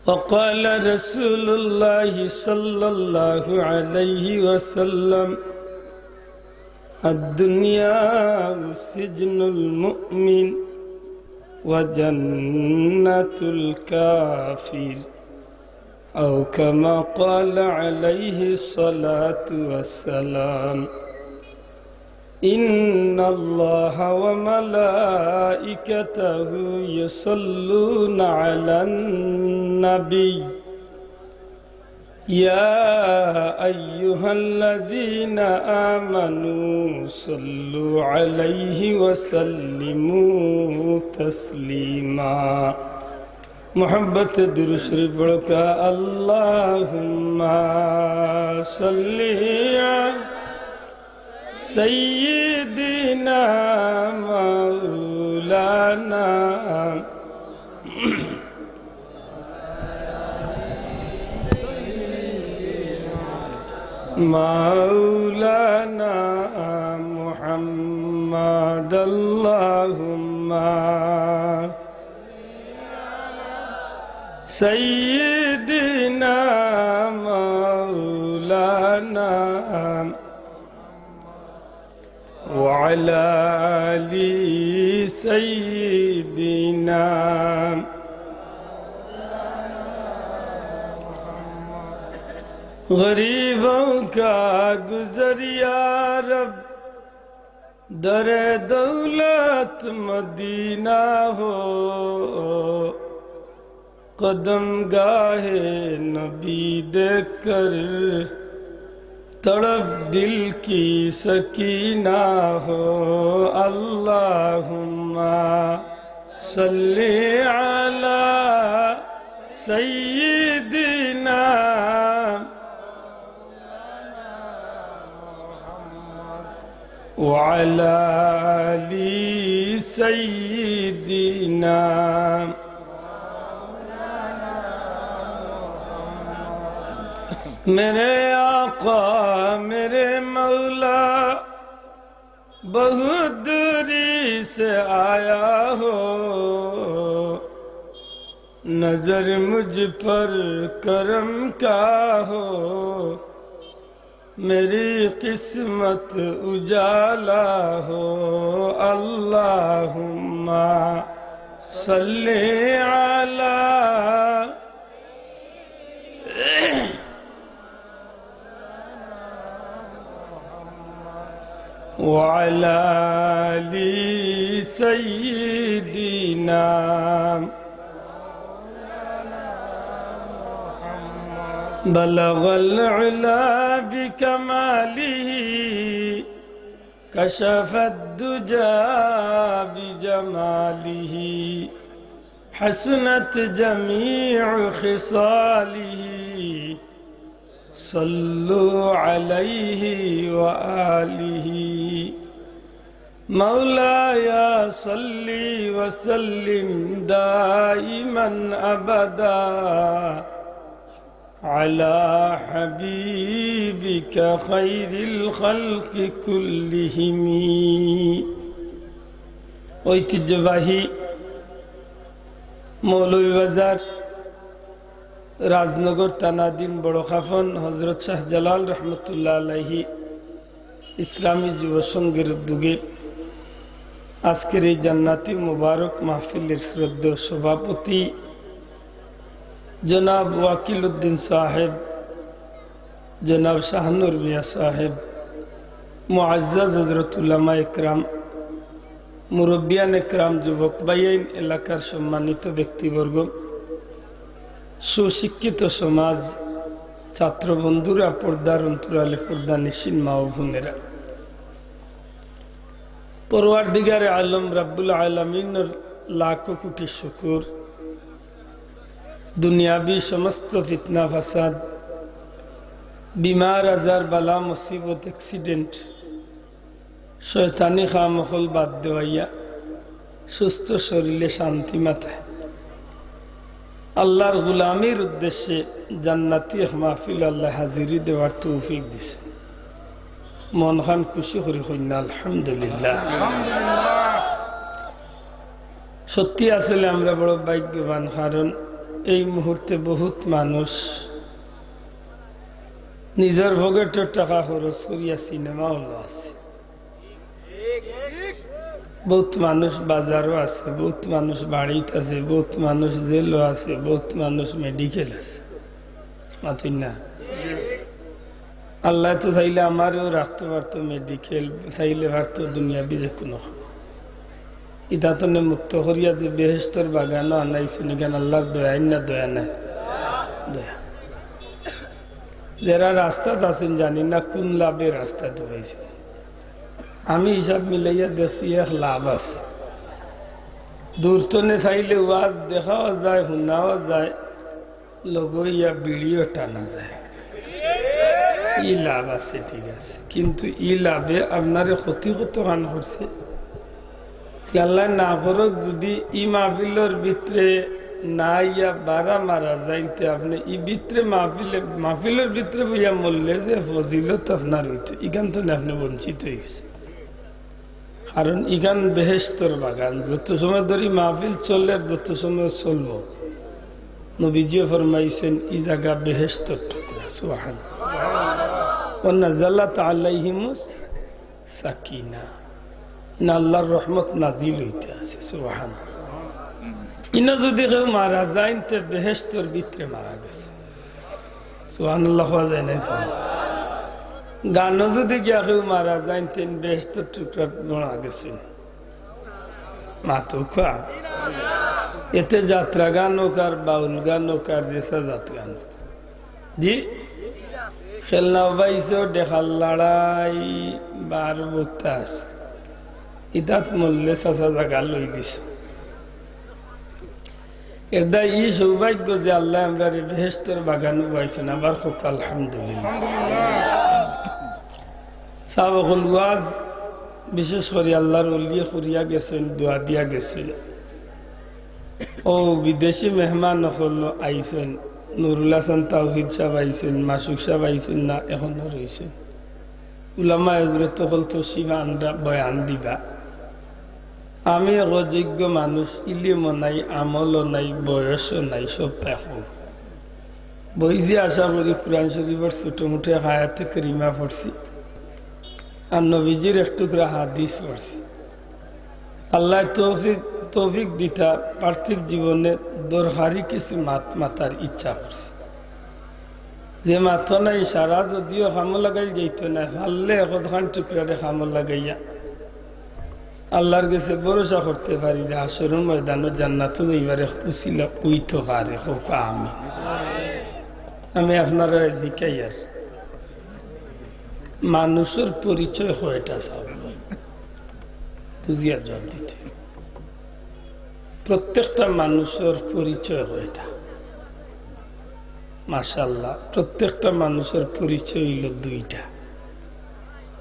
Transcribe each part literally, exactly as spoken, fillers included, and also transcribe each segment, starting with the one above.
وقال رسول الله صلى الله عليه وسلم: الدنيا سجن المؤمن وجنة الكافر، أو كما قال عليه الصلاة والسلام. إن الله وملائكته يصلون على النبي، يا أيها الذين آمنوا صلوا عليه وسلموا تسليما. محبت درود شریف پڑھو کہ اللهم صل على سيدنا مولانا مولانا محمد، اللهم سيدنا مولانا وعلى آل سيدنا۔ غریبوں کا گزر یا رب در دولت مدینہ ہو، قدم گاہ نبی دیکھ کر تڑپ دل کی سکینہ ہو۔ اللهم صل على سيدنا وعلى آل سيدنا۔ میرے آقا، میرے مولا، بہت دوری سے آیا ہو، نظر مجھ پر کرم کا ہو، میری قسمت اجالا ہو۔ اللهم صل على وعلى آل سيدنا۔ بلغ العلا بكماله، كشف الدجى بجماله، حسنت جميع خصاله، صلوا عليه وآله۔ مولاي صل وسلم دائما أبدا على حبيبك خير الخلق كلهم। ঐতিহ্যবাহী মৌলভীবাজার রাজনগর থানাধীন বড় খাফন হযরত শাহজালাল রহমতুল্লাহ আলাইহি ইসলামী যুব সংঘের উদ্যোগে আজকের এই জান্নাতি মোবারক মাহফিলের শ্রদ্ধেয় সভাপতি জনাব ওয়াকিল উদ্দিন সাহেব, জনাব শাহনুর মিয়া সাহেব, মুআজ্জাজ হযরত উলামা একরাম, মুরব্বিয়ান একরাম, যুবক ভাইয়াইন, এলাকার সম্মানিত ব্যক্তিবর্গ, সুশিক্ষিত সমাজ, ছাত্র বন্ধুরা, পর্দার অন্তরালে পর্দানিশীন মা ও বোনেরা, পরওয়ারদিগারে আলম রাব্বুল আলামিনর লাখো কোটি শুকুর, দুনিয়াবি সমস্ত ফিতনা ফাসাদ, বিমার আজার, বালা মুসিবত, accident, শয়তানি কাম অকল বাদ দেওয়াইয়া সুস্থ শরীরে শান্তি মাতায় আল্লাহর গোলামির উদ্দেশ্যে জান্নাতি এক মাহফিল আল্লায় হাজিরি দেওয়ার তৌফিক দিছে। মন খান খুশি করি কইন না, আলহামদুলিল্লাহ। সত্যি আসলে আমরা বড় ভাগ্যবান, কারণ এই মুহূর্তে বহুত মানুষ নিজর পকেটর টাকা খরচ করিয়া সিনেমা হলো আছে, বহুত মানুষ বাজারও আছে, বহুত মানুষ বাড়িত আছে, বহুত মানুষ জেলও আছে, বহুত মানুষ মেডিকেল আছে। মাতইন না? আল্লায় তো চাইলে আমারেও রাখতো পারতো মেডিকেল, চাইলে পারতো দুনিয়াবি যে কুনু। ইতা তনে মুক্ত করিয়া যে বেহেশতর বাগানো আনাইছইন, ইখান আল্লার দয়া না দয়া নায়? দয়া। যেরা রাস্তাত আছইন, জানি না কুন লাভে রাস্তাত ঢুকাইছইন। আমি হিসাব মিলাইয়া দেখছি এক লাভ আছে। দূর তনে চাইলে ওয়াজ দেখাও যায়, হুনাও যায়, লগে ইয়া বিড়িও টানা যায়। ই লাভ আছে, ঠিক আছে, কিন্তু ই লাভে আপনারে ক্ষতি কতখান করছে। আল্লায় না করউক, যুদি ই মাহফিলর ভিতরে না আইয়া বারা মারা যাইন, তে আপনে ই ভিতরে মাহফিলে, মাহফিলর ভিতরে বইয়া মরলে যে ফজিলত আপনার অইতো, ইখান তনে আপনে বঞ্চিত অইগেছইন। কারণ ইখান বেহেশতর বাগান, যত সময় ধরি মাহফিল চলের, যত সময় চলবো, নবীজিয়ে ফরমাইছইন, "ই জাগা বেহেশতর টুকরা।" সুবহানাল্লাহ। "ওয়া নাযালাত আলাইহিমুস সাকিনা।" ইনো আল্লার রহমত নাজিল অইতে আছে। সুবহানাল্লাহ। ইনো যুদি কেউ মারা যাইন, তে বেহেশতর ভিতরে মারা গেছে। সুবহানাল্লাহ কওয়া যায় না? গানো যুদি গিয়া কেউ মারা যাইন, তে বেহেশতর টুকরা মারা গেছে। মাতউক্কা। এতে যাত্রা গান অউক আর বাউল গান অউক আর যেছা জাত গান অউক। জি? খেলনাও পাইছো, ডেকার লড়াই, বার বতাস। ইতাত মরলে চাচা জাগা লই দিছে। এরদায় ই সৌভাগ্য যে আল্লায় আমরারে বেহেশতর বাগানো বওয়াইছইন, আবার কউক্কা আলহামদুলিল্লাহ। সাব অকল ওয়াজ বিশেষ করি আল্লার ওলিয়ে করিয়া গেছইন, দোয়া দিয়া গেছইন। অউ বিদেশি মেহমান অকল আইছইন, নুরুল হাসান তাওহিদ সাব আইছইন, মাসুক সাব আইছইন না, অখনো রইছইন। উলামায়ে হজরত অকল তশরিফ আনরা বয়ান দিবা। আমি এক অযোগ্য মানুষ, ইলিমও নাই, আমলও নাই, বয়সও নাই, সবটাই কম। বইছি আশা করি কুরআন শরিফর ছোট মুটো এক আয়াতে কারিমা পড়ছি, আর নবীজির এক টুকরা হাদিস পড়ছি। আল্লায় তৌফিক, তৌফিক দিতা পার্থিব জীবনে দরকারি কিছু মাত মাতার ইচ্ছা করছি। যে মাত নাই সারা যদিও কামো লাগাইল যাইতো নায়, পারলে একখান টুকরারে কামো লাগাইয়া আল্লার গেছে ভরসা করতে পারি যে হাশরর ময়দানো জান্নাতো যাইবার এক উছিলা অইতো পারে। কউক্কা আমিন। আমি আপনারারে জিকাইয়ার, মানুষর পরিচয় কয়টা চাও? বুঝিয়া জবাব দিতে। প্রত্যেকটা মানুষর পরিচয় কয়টা? মাশাআল্লাহ, প্রত্যেকটা মানুষর পরিচয় অইলো দুইটা।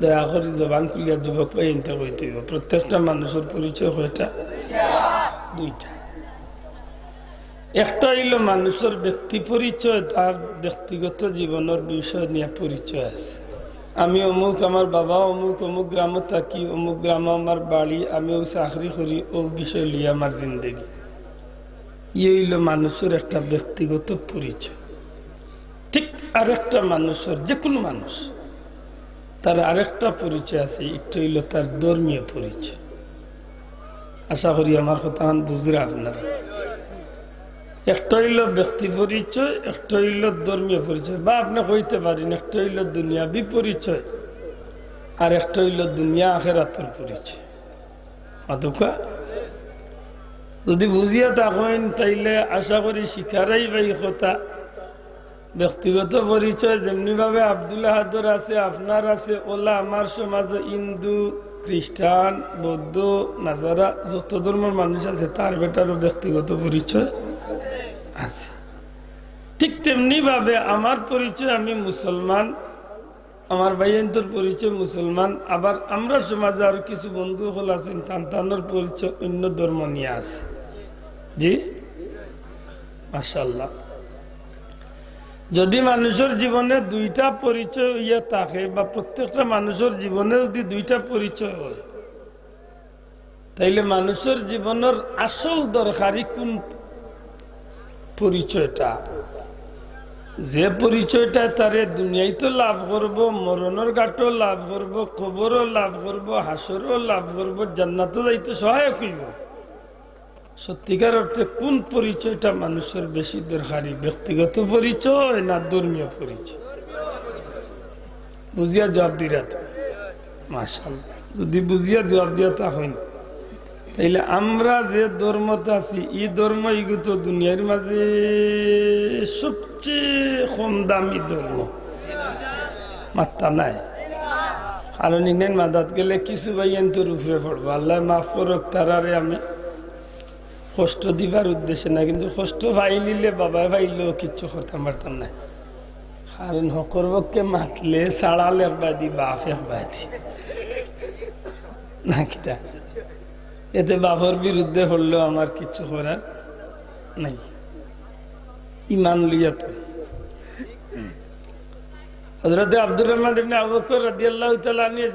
দয়া করি জবান খুলিয়া যুবক ভাইয়াইন্তে কইতে অইবো, প্রত্যেকটা মানুষর পরিচয় কয়টা? দুইটা। একটা অইলো মানুষর ব্যক্তি পরিচয়, তার ব্যক্তিগত জীবনর বিষয় নিয়া পরিচয় আছে। আমি অমুক, আমার বাবা অমুক, অমুক গ্রামো থাকি, অমুক গ্রামো আমার বাড়ি, আমি অউ চাকরি করি, অউ বিষয় লইয়া আমার জিন্দেগি। ই অইলো মানুষর একটা ব্যক্তিগত পরিচয়। ঠিক আরেকটা মানুষর, যেকুনু মানুষ, তার আরেকটা পরিচয় আছে, একটা অইলো তার ধর্মীয় পরিচয়। আশা করি আমার কথাখান বুঝরা আপনারা। একটা অইলো ব্যক্তি পরিচয়, একটা অইলো ধর্মীয় পরিচয়, বা আপনে কইতে পারেন একটা অইলো দুনিয়াবি পরিচয়, আর একটা অইলো দুনিয়া আখেরাতর পরিচয়। মাতউক্কা? যুদি বুঝিয়া থাকইন, তাইলে আশা করি শিখারাই বাই কথা। ব্যক্তিগত পরিচয় যেমনি ভাবে আব্দুল আহাদর আছে, আপনার আছে, অউলা আমার সমাজো হিন্দু, খ্রিস্টান, বৌদ্ধ, নাসারা যত ধর্মর মানুষ আছে, তার বেটারও ব্যক্তিগত পরিচয় আছে। ঠিক তেমনি ভাবে আমার পরিচয়, আমি মুসলমান, আমার ভাইয়াইন্তর পরিচয় মুসলমান, আবার আমরার সমাজে আরো কিছু বন্ধু অকল আছইন, তান তানর পরিচয় অইন্য ধর্ম নিয়া আছে। জি, মাশাআল্লাহ। যুদি মানুষর জীবনে দুইটা পরিচয় অইয়া থাকে, বা প্রত্যেকটা মানুষর জীবনে যুদি দুইটা পরিচয় অয়, তাইলে মানুষর জীবনর আসল দরকারি কুন, পরিচয়টা, যে পরিচয়টা তারে দুনিয়াইতো লাভ করবো, মরণর ঘাটো লাভ করবো, কবরও লাভ করবো, হাশরও লাভ করবো, জান্নাতও যাইতে সহায়ক অইবো। সত্যিকার অর্থে কোন পরিচয়টা মানুষর বেশি দরকারি, ব্যক্তিগত পরিচয় না ধর্মীয় পরিচয়? বুঝিয়া জবাব দিরা তো? মাশাআল্লাহ। যদি বুঝিয়া জবাব দিয়া থাকইন, তাইলে আমরা যে ধর্মত আছি, ই ধর্ম ইগু তো দুনিয়ার মাঝে সবচেয়ে কম দামি ধর্ম। মাত্তা নাই। কারণ ইনাইন মাদাত গেলে কিছু ভাইয়াইন্তর উপরে পড়বো। আল্লায় মাফ করউক, তারারে আমি কষ্ট দিবার উদ্দেশ্যে না, কিন্তু কষ্ট পাইলিলে বাবায় পাইলেও কিচ্ছু করতাম পারতাম না। কারণ হকর পক্ষে মাতলে ছাড়াল এক বায়দি, বাফ এক বায়দি। না কিতা? এতে বাফর বিরুদ্ধে পড়লেও আমার কিচ্ছু করার নাই। ইমান লইয়া তো। হযরতে আব্দুর রহমান ইবনে আবু বকর রাদিয়াল্লাহু তাআলা আনহু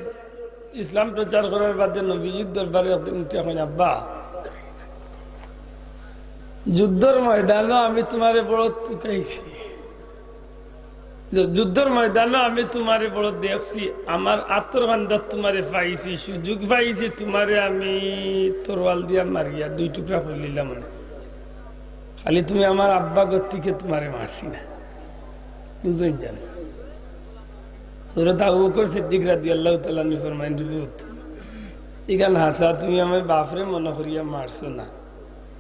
ইসলাম প্রচার করার বাদে নবীজির দরবারে একদিন উঠিয়া কইন, "আব্বা, যুদ্ধর ময়দানো আমি তুমারে বড় তুকাইছি, যুদ্ধর ময়দানো আমি তুমারে বড় দেখছি, আমার আতর কান্দাত তুমারে পাইছি, সুযোগ পাইছি, তুমারে আমি তরোয়াল দিয়া মারিয়া দুই টুকরা করিলিলাম অনে। খালি তুমি আমার আব্বা গতিকে তুমারে মারছি না।" বুঝছইন জানো? হযরত আবু বকর সিদ্দিক রাদিয়াল্লাহু তাআলা আনহু ফরমাইন, "রে পুত, ইখান হাছা, তুমি আমার বাফরে মনো করিয়া মারছো না।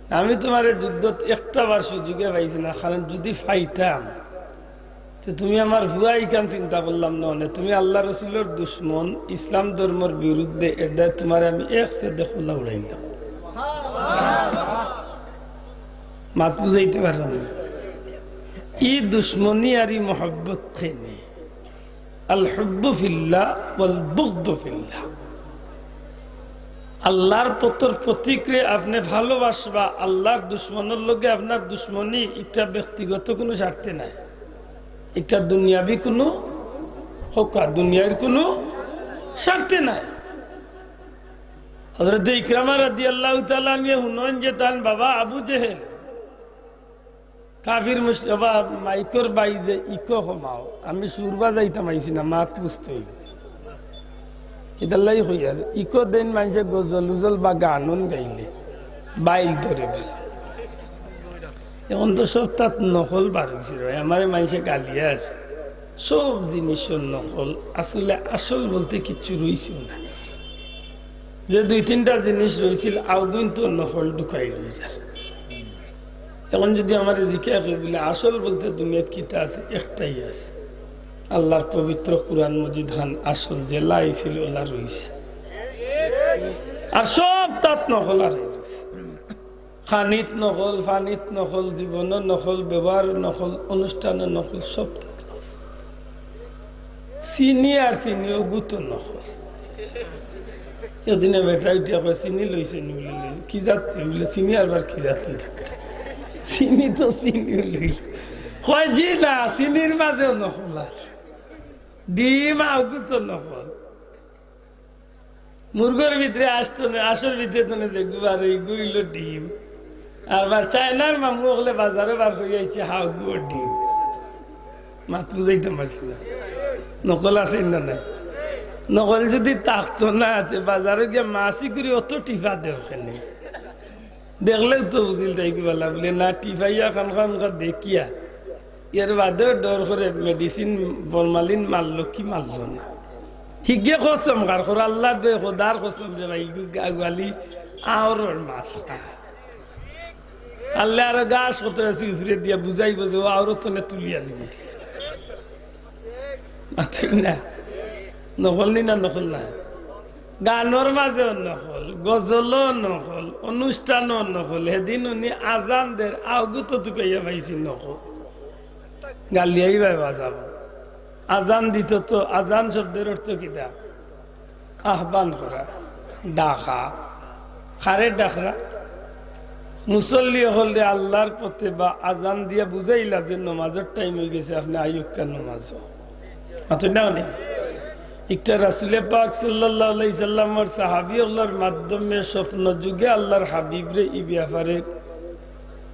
আমি তুমারে যুদ্ধত একটা বার সুযোগে পাইছি না, কারণ যদি পাইতাম, তে তুমি আমার পুয়া ইখান চিন্তা করলাম না অনে। তুমি আল্লার রসুলর দুশমন, ইসলাম ধর্মর বিরুদ্ধে, এর দায় তুমারে আমি এক ছেদে খুলা উড়াইলাম।" মাত বুঝাইতে পারলাম না। ই দুশমনি আর ই মহব্বত কেনে? আল হুব্বু ফিল্লাহ ওয়াল বুগদু ফিল্লাহ। আল্লার পথর প্রতীকরে আপনে ভালোবাসবা, আল্লার দুশমনর লগে আপনার দুশমনি, ইটা ব্যক্তিগত কুনু স্বার্থে নায়, ইটা দুনিয়াবি কুনু হকা, দুনিয়ার কুনু স্বার্থে নায়। হযরতে ইকরামা রাদিয়াল্লাহু তাআলা আনহু হুনইন যে তান বাবা আবু জেহেল কাফির মুশ-, বাবা, মাইকর বাই যে ইকো কমাও, আমি সুর বাজাইতাম আইছি না, মাত বুঝতে অইবো। কিতার লাগি কইয়ার, ইকো দেইন মানষে গজল উজল বা গান উন গাইলে, বাইল ধরে বেলা। এখন তো সব তাত নকল বার অইছে রে ভাই, আমারে মানষে গালিয়া আছে। সব জিনিসর নকল, আসলে আসল বলতে কিচ্ছু রইছেও না। যে দুই তিনটা জিনিস রইছিল, আউগুইন তো নকল ঢুকাই রইছে। এখন যদি আমারে জিজ্ঞাসা করি বলে, আসল বলতে দুনিয়াত কিতা আছে? একটাই আছে, আল্লার পবিত্র কুরআন মজিদ খান আসল, যেলা আইছিল ওলা রইছে, আর সব তাত নকল আর রইছে। খানিত নকল, ফানিত নকল, জীবনও নকল, ব্যবহারও নকল, অনুষ্ঠানও নকল, সব তাত নকল। চিনি আর চিনি, অগু তো নকল। এদিনে বেটা উঠিয়া কয়, "চিনি লইছে নি?" বলে, "লই।" "কি জাত লই?" বলে, "চিনি আরবার কি জাত লই?" "চিনি তো চিনি লই।" কয়, "জি না, চিনির মাঝেও নকল আছে। ডিম আউগু তো নকল।" মুরগর ভিতরে আসতো না, আসল ভিতরে তো না দেখবো, আর ওই গুইল ডিম। আর বার চায়নার মামু অকলে বাজারে বার করি আইছে, হাউগুও ডিম। মাত বুঝাইতাম পারছি না। নকল আছে না নাই? নকল যদি থাকতো না, তে বাজারো গিয়া মাছি করি অত টিফা দেও কেনে? দেখলেও তো বুঝিল তাই কি বলা বলে না, টিফাইয়া খান খান খা দেখিয়া। এর বাদেও ডর করে মেডিসিন ফরমালিন মারলো কি মারলো না। হিগে কসম কার করে আল্লার দোহাই খোদার কসম যে ভাই, ইগু গা-, গালি আওরর মাছ খা। আল্লাহ আরো গাছ কত আছে উপরে দিয়া বুঝাইবো যে ও আওরত তনে তুলিয়া নিস। মাতইন না। নকল নি না নকল না? গানর মাঝেও নকল, গজলও নকল, অনুষ্ঠানও নকল। হেদিন উনি আজান দের, আউগু তো তুকাইয়া পাইছি নকল। গালিয়াই ভাই বাজাবো। আজান দিত তো, আজান শব্দর অর্থ কিতা? আহ্বান করা, ডাকা। কারে ডাকরা? মুসল্লি অকলরে আল্লার পথে বা আজান দিয়া বুঝাইলা যে নমাজর টাইম অইগেছে, আপনে আইউক্কা নমাজো। মাতইন না উনি? একটা রাসুলে পাক সাল্লাল্লাহু আলাইহি সাল্লামর সাহাবী অকলর মাধ্যমে স্বপ্ন যুগে আল্লার হাবিবরে ই ব্যাপারে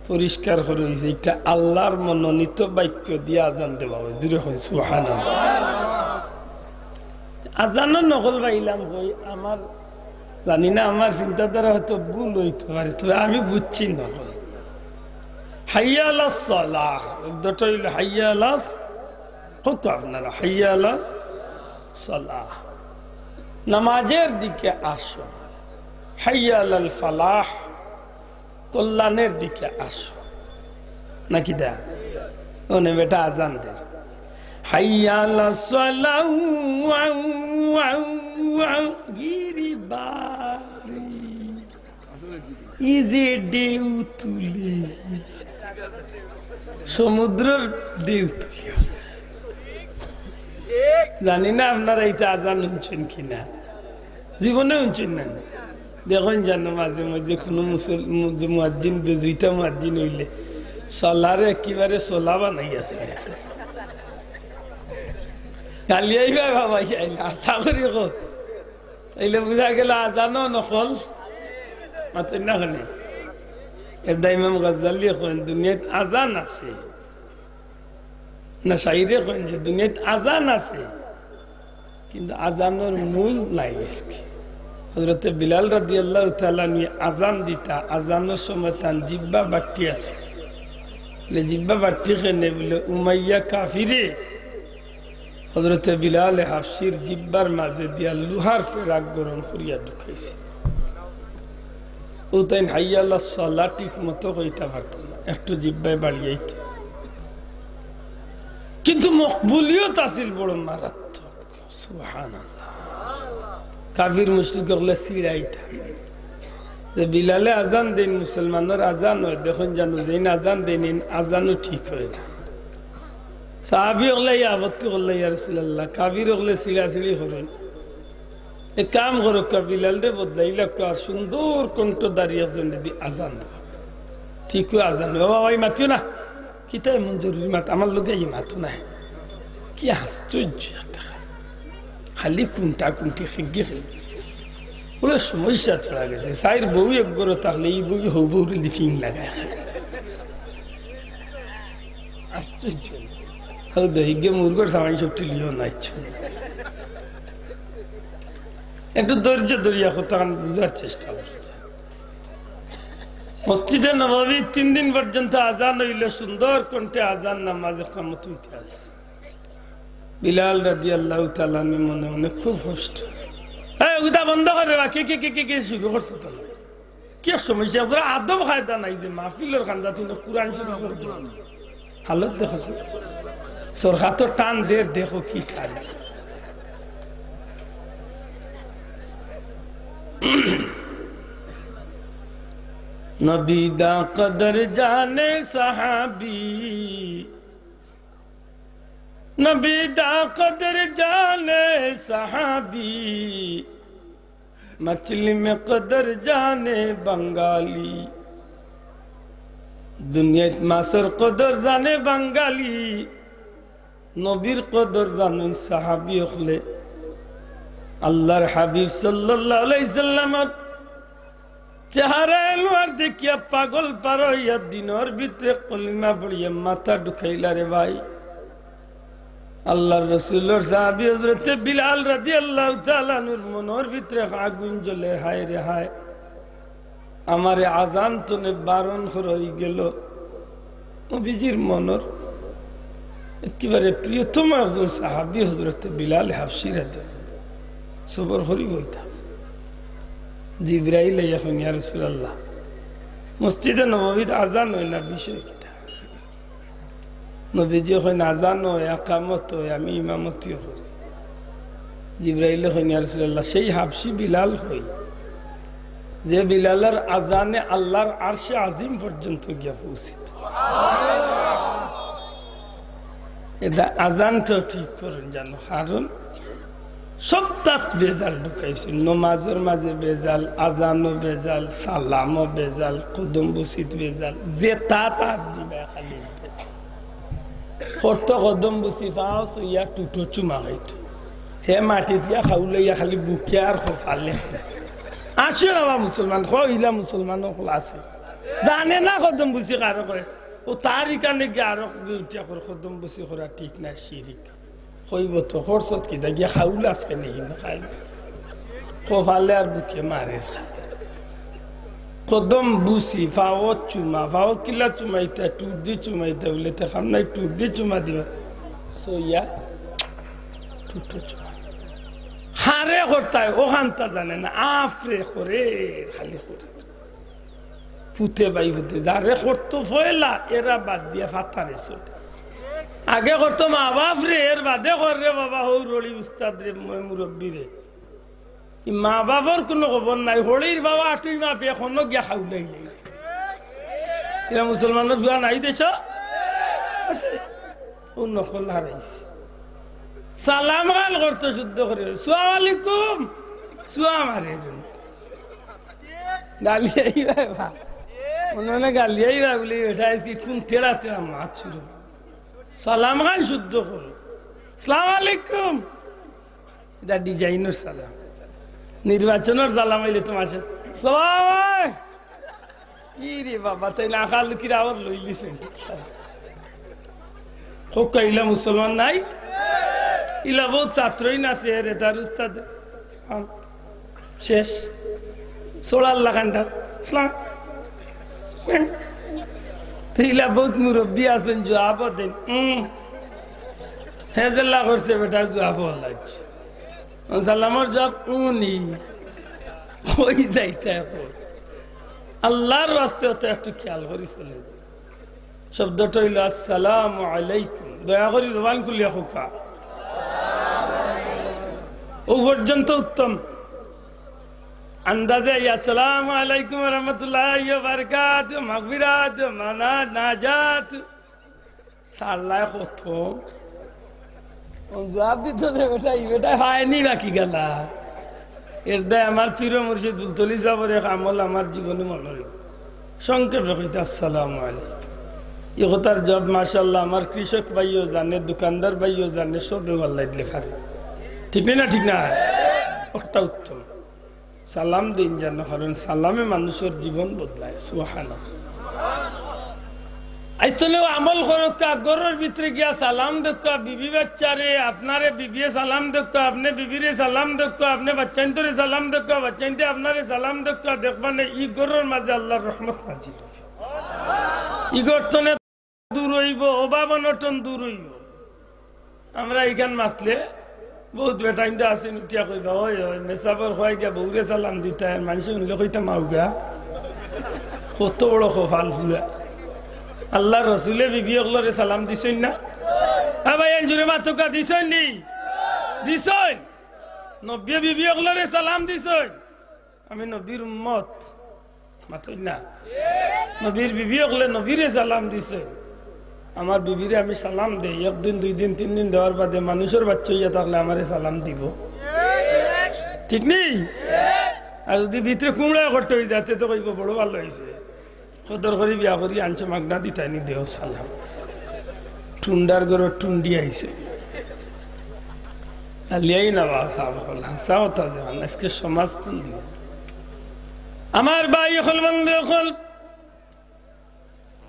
পরিষ্কার করি অইছে, ইটা আল্লার মনোনীত বাক্য দিয়া আজান দেওয়া অয়। জুরে কইন সুবহানাল্লাহ। আজানর নকল পাইলাম কই, আমার জানি না, আমার চিন্তাধারা হয়তো ভুল অইতে পারে, তবে আমি বুঝছি নকল। হাইয়া আলাস সালাহ, শব্দটা অইল হাইয়া আলাস, কত আপনারা হাইয়া আলাস সালাহ, নামাজের দিকে আসো, হাইয়া আলাল ফালাহ, কল্যাণের দিকে আসো। নাকি দা? অনে বেটা আজান দের। হাইয়া আলাস সালাহ, ওয়াও, ওয়াও, ওয়াও, গিরি বারি। ই যে ঢেউ তুলে, সমুদ্রর ঢেউ তুলে। জানি না আপনারা ইতা আজান হুনছইন কিনা, জীবনে হুনছইন না। দেখইন জানো মাঝে মাঝে কুনু মুসল-, মু-, মুয়াজ্জিন, বেজুইতা মুয়াজ্জিন অইলে সালারে একেবারে সোলা বানাইয়া আছে। গালিয়াইবা বাবা, যাই না, আশা করি কো। তাইলে বুঝা গেল আজানও নকল। মাতইন না কেনে? এরদা ইমাম গাজ্জালিয়ে কইন, দুনিয়াত আজান আছে। না, শাইরে কইন যে দুনিয়াত আজান আছে, কিন্তু আজানর মূল নাই আজকে। হযরতে বিলাল রাদিয়াল্লাহু তাআলা আনহু আজান দিতা, আজানর সময় তান জিব্বা বাট্টি আছে। বলে, "জিব্বা বাট্টি কেনে?" বলে, "উমাইয়া কাফিরে হযরতে বিলালে হাফসির জিব্বার মাঝে দিয়া লোহার ফেরাক গরম করিয়া ঢুকাইছে।" অউ তাইন হাইয়া আলাস সালাহ ঠিক মতো কইতা পারতা না, একটু জিব্বায় বাড়িয়াইতো। কিন্তু মকবুলিয়ত আছিল বড় মারাত্মক। সুবহানাল্লাহ। কাফির মুশরিক অকলে চিড়াইতা যে বিলালে আজান দেইন, মুসলমানর আজান অয়, দেখইন জানো যেইন আজান দেইন, এইন আজানও ঠিক অয় না। সাহাবী অকলে ইয়া আপত্তি করলা, "ইয়া রাসূলুল্লাহ, কাফির অকলে চিড়াচিড়ি করইন, এক কাম করউক্কা, বিলালরে বদলাইলাউক্কা, আর সুন্দর কণ্ঠধারী একজনরে দি আজান দেও, ঠিক অয় আজান অয়।" "ও বাবা, ই মাতিও না।" "কিতা এমন জরুরি মাত? আমার লগে ই মাতো নায়।" কি আশ্চর্য একটা। খালি কুন্তা কুন্তি খেগি খেগি। বলে, সমস্যা ধরা গেছে। চাইর বউ এক ঘরো থাকলে ই বউ হউ বউরে দি ফিং লাগায়। আশ্চর্য। হউ দে, হিগে মুরগর সামান সব টিলিও নাইছ। একটু ধৈর্য ধরিয়া কথাখান বুঝার চেষ্টা করো। মসজিদে নববী তিন দিন পর্যন্ত আজান অইলে সুন্দর কণ্ঠে আজান, নামাজে কামত অইতে আছে। বিলাল রাদিয়াল্লাহু তাআলা আনহু মনে মনে খুব কষ্ট। "এই, ওটা বন্ধ কর রে বা, কে, কে, কে, কে, কে শুরু করছে তো? কি সমস্যা? তোরা আদব কায়দা নাই যে মাহফিলর কান্দাত ইনো কোরআন শরীফ পড়তো?" হালত দেখো, সরকার তো টান দের, দেখো কি টান। নবী দা কদর জানে সাহাবী, নবী দা কদর জানে সাহাবী, মছলি মে কদর জানে বাঙালি। দুনিয়াত মাছর কদর জানে বাঙালি, নবীর কদর জানইন সাহাবী অকলে। আল্লাহর হাবিব সাল্লাল্লাহু আলাইহি সাল্লামর চেহারা আনোয়ার দেখিয়া পাগল পারা অইয়া দিনর ভিতরে কলিমা পড়িয়া মাথা ঢুকাইলা রে ভাই। আল্লাহর রসুলর সাহাবী হযরতে বিলাল রাদিয়াল্লাহু তাআলা আনহুর মনর ভিতরে আগুন জ্বলে, হায় রে হায়, আমারে আজান তনে বারণ করা অইগেল। নবীজির মনর একেবারে প্রিয়তম একজন সাহাবী হযরতে বিলাল হাবশী রাদিয়াল্লাহু, সবর করি বইতা। জিব্রাইল আইয়া কইন, "ইয়া রাসূলুল্লাহ, মসজিদে নববীত আজান অয় না, বিষয় কিতা?" নবীজি কইন, "আজান অয়, একামত অয়, আমি ইমামতিও করি।" জিব্রাইলে কইন, "ইয়া রাসূলুল্লাহ, সেই হাবশী বিলাল কই, যে বিলালর আজানে আল্লাহর আরশে আজিম পর্যন্ত গিয়া পৌঁছিত?" এটা আজানটা ঠিক করইন জানো, কারণ সবতাত ভেজাল ঢুকাইছে, নমাজর মাঝে ভেজাল, আজানো ভেজাল, সালামো ভেজাল, কদম বুসিত ভেজাল, যেতাত আত দিবা খালি ভেজাল। করতো কদম বুসি পাও সইয়া টুটো চুমা খাইতো। হে মাটিত গিয়া খাউলাইয়া খালি বুকে আর কপালে খাইছে। আসো না বা মুসলমান, কইলা মুসলমান অকল আছে। জানে না কদম বুসি কারে কয়। ও তার ইখানে গিয়া আরো উঠিয়া কর, কদম বুসি করা ঠিক না, শিরিক। কইবো তো, করছত কিতা গিয়া খাউল আজকে নেই না খাই। কপালে আর বুকে মারের। কদম বুসি, ফাওত চুমা, ফাওত কিলা চুমাইতা, টুট দি চুমাইতা, বলে তে খাম নাই, টুট দি চুমা দিবা। সইয়া, টুটো চুমা। হারে করতায়, ওখানতা জানে না, আফরে করে, খালি করে। পুতে বাই পুতে, যারে করতো পয়লা, এরা বাদ দিয়া ফাতারে চলে। আগে করতো মা বাপ রে, এর বাদে কর রে বাবা, হৌর হলি উস্তাদ রে, ময় মুরব্বি রে। ই মা বাপর কুনু খবর নাই, হলির বাবা আটুই মাফে এখনো গিয়া খাউলাই লাই। এরা মুসলমানর দোয়া নাই দেশ? আছে। ও নকল হারাইছে। সালাম গাল করতো শুদ্ধ করে, "সালাম আলাইকুম।" সুয়া মারে। গালি আইবা বা। মনে মনে গালি আইবা বলে, "এটা আজকে কোন তেড়া তেড়া মাত শুরু?" সালাম গাল শুদ্ধ করো। "সালাম আলাইকুম।" এটা ডিজাইনর সালাম। নির্বাচনর সালাম অইলে তোমার সাথে, "সালাম আলাই-" কি রে বাবা, তাই না খাল কিরা আবার লইলিছে। খোকা ইলা মুসলমান নাই? ইলা বহুত ছাত্রই না সে রে, তার উস্তাদ। সালাম। শেষ। সোড়ার লাখানটা। সালাম। তো ইলা বহুত মুরব্বি আছেন, জবাবও দেন। উম। হেজেল্লা করছে বেটা, জবাবও লাগছে। সালামর জবাব উনি। কই যাইতা এখন? আল্লাহর ওয়াস্তে অত একটু খেয়াল করি চলে। শব্দটা অইলো আসসালামু আলাইকুম। দয়া করি জবান খুলিয়া কউক্কা। ও পর্যন্ত উত্তম। আন্দাজে এই আসসালামু আলাইকুম ওয়া রাহমাতুল্লাহি ওয়া বারাকাতুহু, মাগফিরাত, মানা, নাজাত। সাল্লায় কত? ও জবাব দিত যে বেটা, ই বেটা পায়নি বাকি গেলা। এর দায় আমার পীর মুর্শিদ ফুলতলি সাহেবের এক আমল আমার জীবনে মনে রইল। সংক্ষেপে কইতে, "আসসালামু আলাইকুম।" ই কথার জবাব মাশাআল্লাহ আমার কৃষক ভাইও জানে, দোকানদার ভাইও জানে, সবে আল্লাহ দিলে পারে। ঠিক নি না? ঠিক না? একটা উত্তম। সালাম দিন যেন, কারণ সালামে মানুষর জীবন বদলায়। সুবহানাল্লাহ। আইজ তলেও আমল করউক্কা, ঘরর ভিতরে গিয়া সালাম দেউক্কা, বিবি বাচ্চারে, আপনারে বিবিয়ে সালাম দেউক্কা, আপনে বিবিরে সালাম দেউক্কা, আপনে বাচ্চাইন্তরে সালাম দেউক্কা, বাচ্চাইন্তে আপনারে সালাম দেউক্কা, দেখবা নে ই ঘরর মাঝে আল্লাহর রহমত নাজিল অইবো। ই ঘর তনে দূর অইবো, অভাব অনটন দূর অইবো। আমরা ইখান মাতলে বহুত বেটাইন্তে আছইন উঠিয়া কইবা, "ওই, ওই, মেসাবর কয় গিয়া বউরে সালাম দিতা, আর মানষে হুনলে কইতা মাউগা।" কত বড় কপাল ফুলা। আল্লাহর রসুলে বিবি অকলরে সালাম দিছইন না? এ ভাই, এন জুরে মাতউক্কা, দিছইন নি? দিছইন। নবীয়ে বিবি অকলরে সালাম দিছইন। আমি নবীর উম্মত, মাতইন না? নবীর বিবি অকলে নবীরে সালাম দিছে। আমার বিবিরে আমি সালাম দেই, একদিন, দুই দিন, তিন দিন দেওয়ার বাদে মানুষর বাচ্চা অইয়া থাকলে আমারে সালাম দিবো, ঠিক নি? আর যুদি ভিতরে কুমড়া করতে অই যায়, তে তো কইবো, "বড় ভালা অইছে।" কদর করি বিয়া করি আনছো, মাগনা দিতায়নি, দেও সালাম। টুন্ডার ঘরো টুন্ডি আইছে। আলিয়াই না বাবা, সাব হল, হাসাও তাজে হল। আজকে সমাজ কুন দিকে? আমার ভাই অকল, বন্ধু অকল,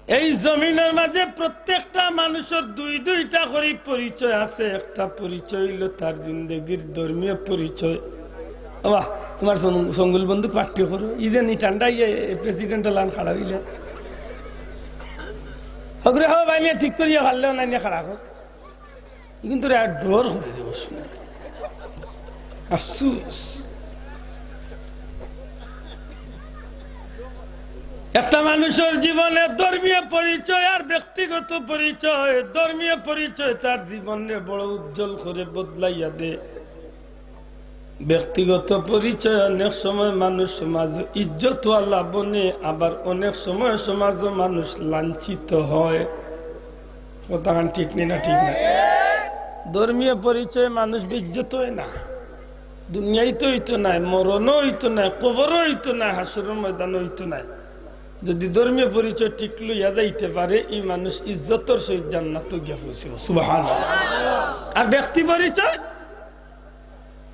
এই জমিনর মাঝে প্রত্যেকটা মানুষর দুই দুইটা করি পরিচয় আছে। একটা পরিচয় অইলো তার জিন্দেগির ধর্মীয় পরিচয়। বাবা, তোমার সং-, সঙ্গুল বন্ধু পার্টি করো, ই যে নি ঠান্ডা ইয়ে প্রেসিডেন্ট লান খাড়া অইলে। হগরে হো ভাই, নিয়ে ঠিক করিয়া পারলেও না, নিয়ে খাড়া কর। কিন্তু রে, আর ডর করে রে, বস না। আফসোস। একটা মানুষর জীবনে ধর্মীয় পরিচয় আর ব্যক্তিগত পরিচয়। ধর্মীয় পরিচয় তার জীবনরে বড় উজ্জ্বল করে বদলাইয়া দে। ব্যক্তিগত পরিচয় অনেক সময় মানুষ সমাজ ইজ্জতওয়ালা বনে, আবার অনেক সময় সমাজও মানুষ লাঞ্ছিত হয়। কথাখান ঠিক নি না? ঠিক না? ধর্মীয় পরিচয় মানুষ বেইজ্জত অয় না, দুনিয়াইত অইতো নায়, মরণও অইতো নায়, কবরও অইতো নায়, হাশরর ময়দানও অইতো নায়। যুদি ধর্মীয় পরিচয় ঠিক লইয়া যাইতে পারে, ই মানুষ ইজ্জতর সহিত জান্নাতো গিয়া পৌঁছিবো। সুবহানাল্লাহ। আর ব্যক্তি পরিচয়,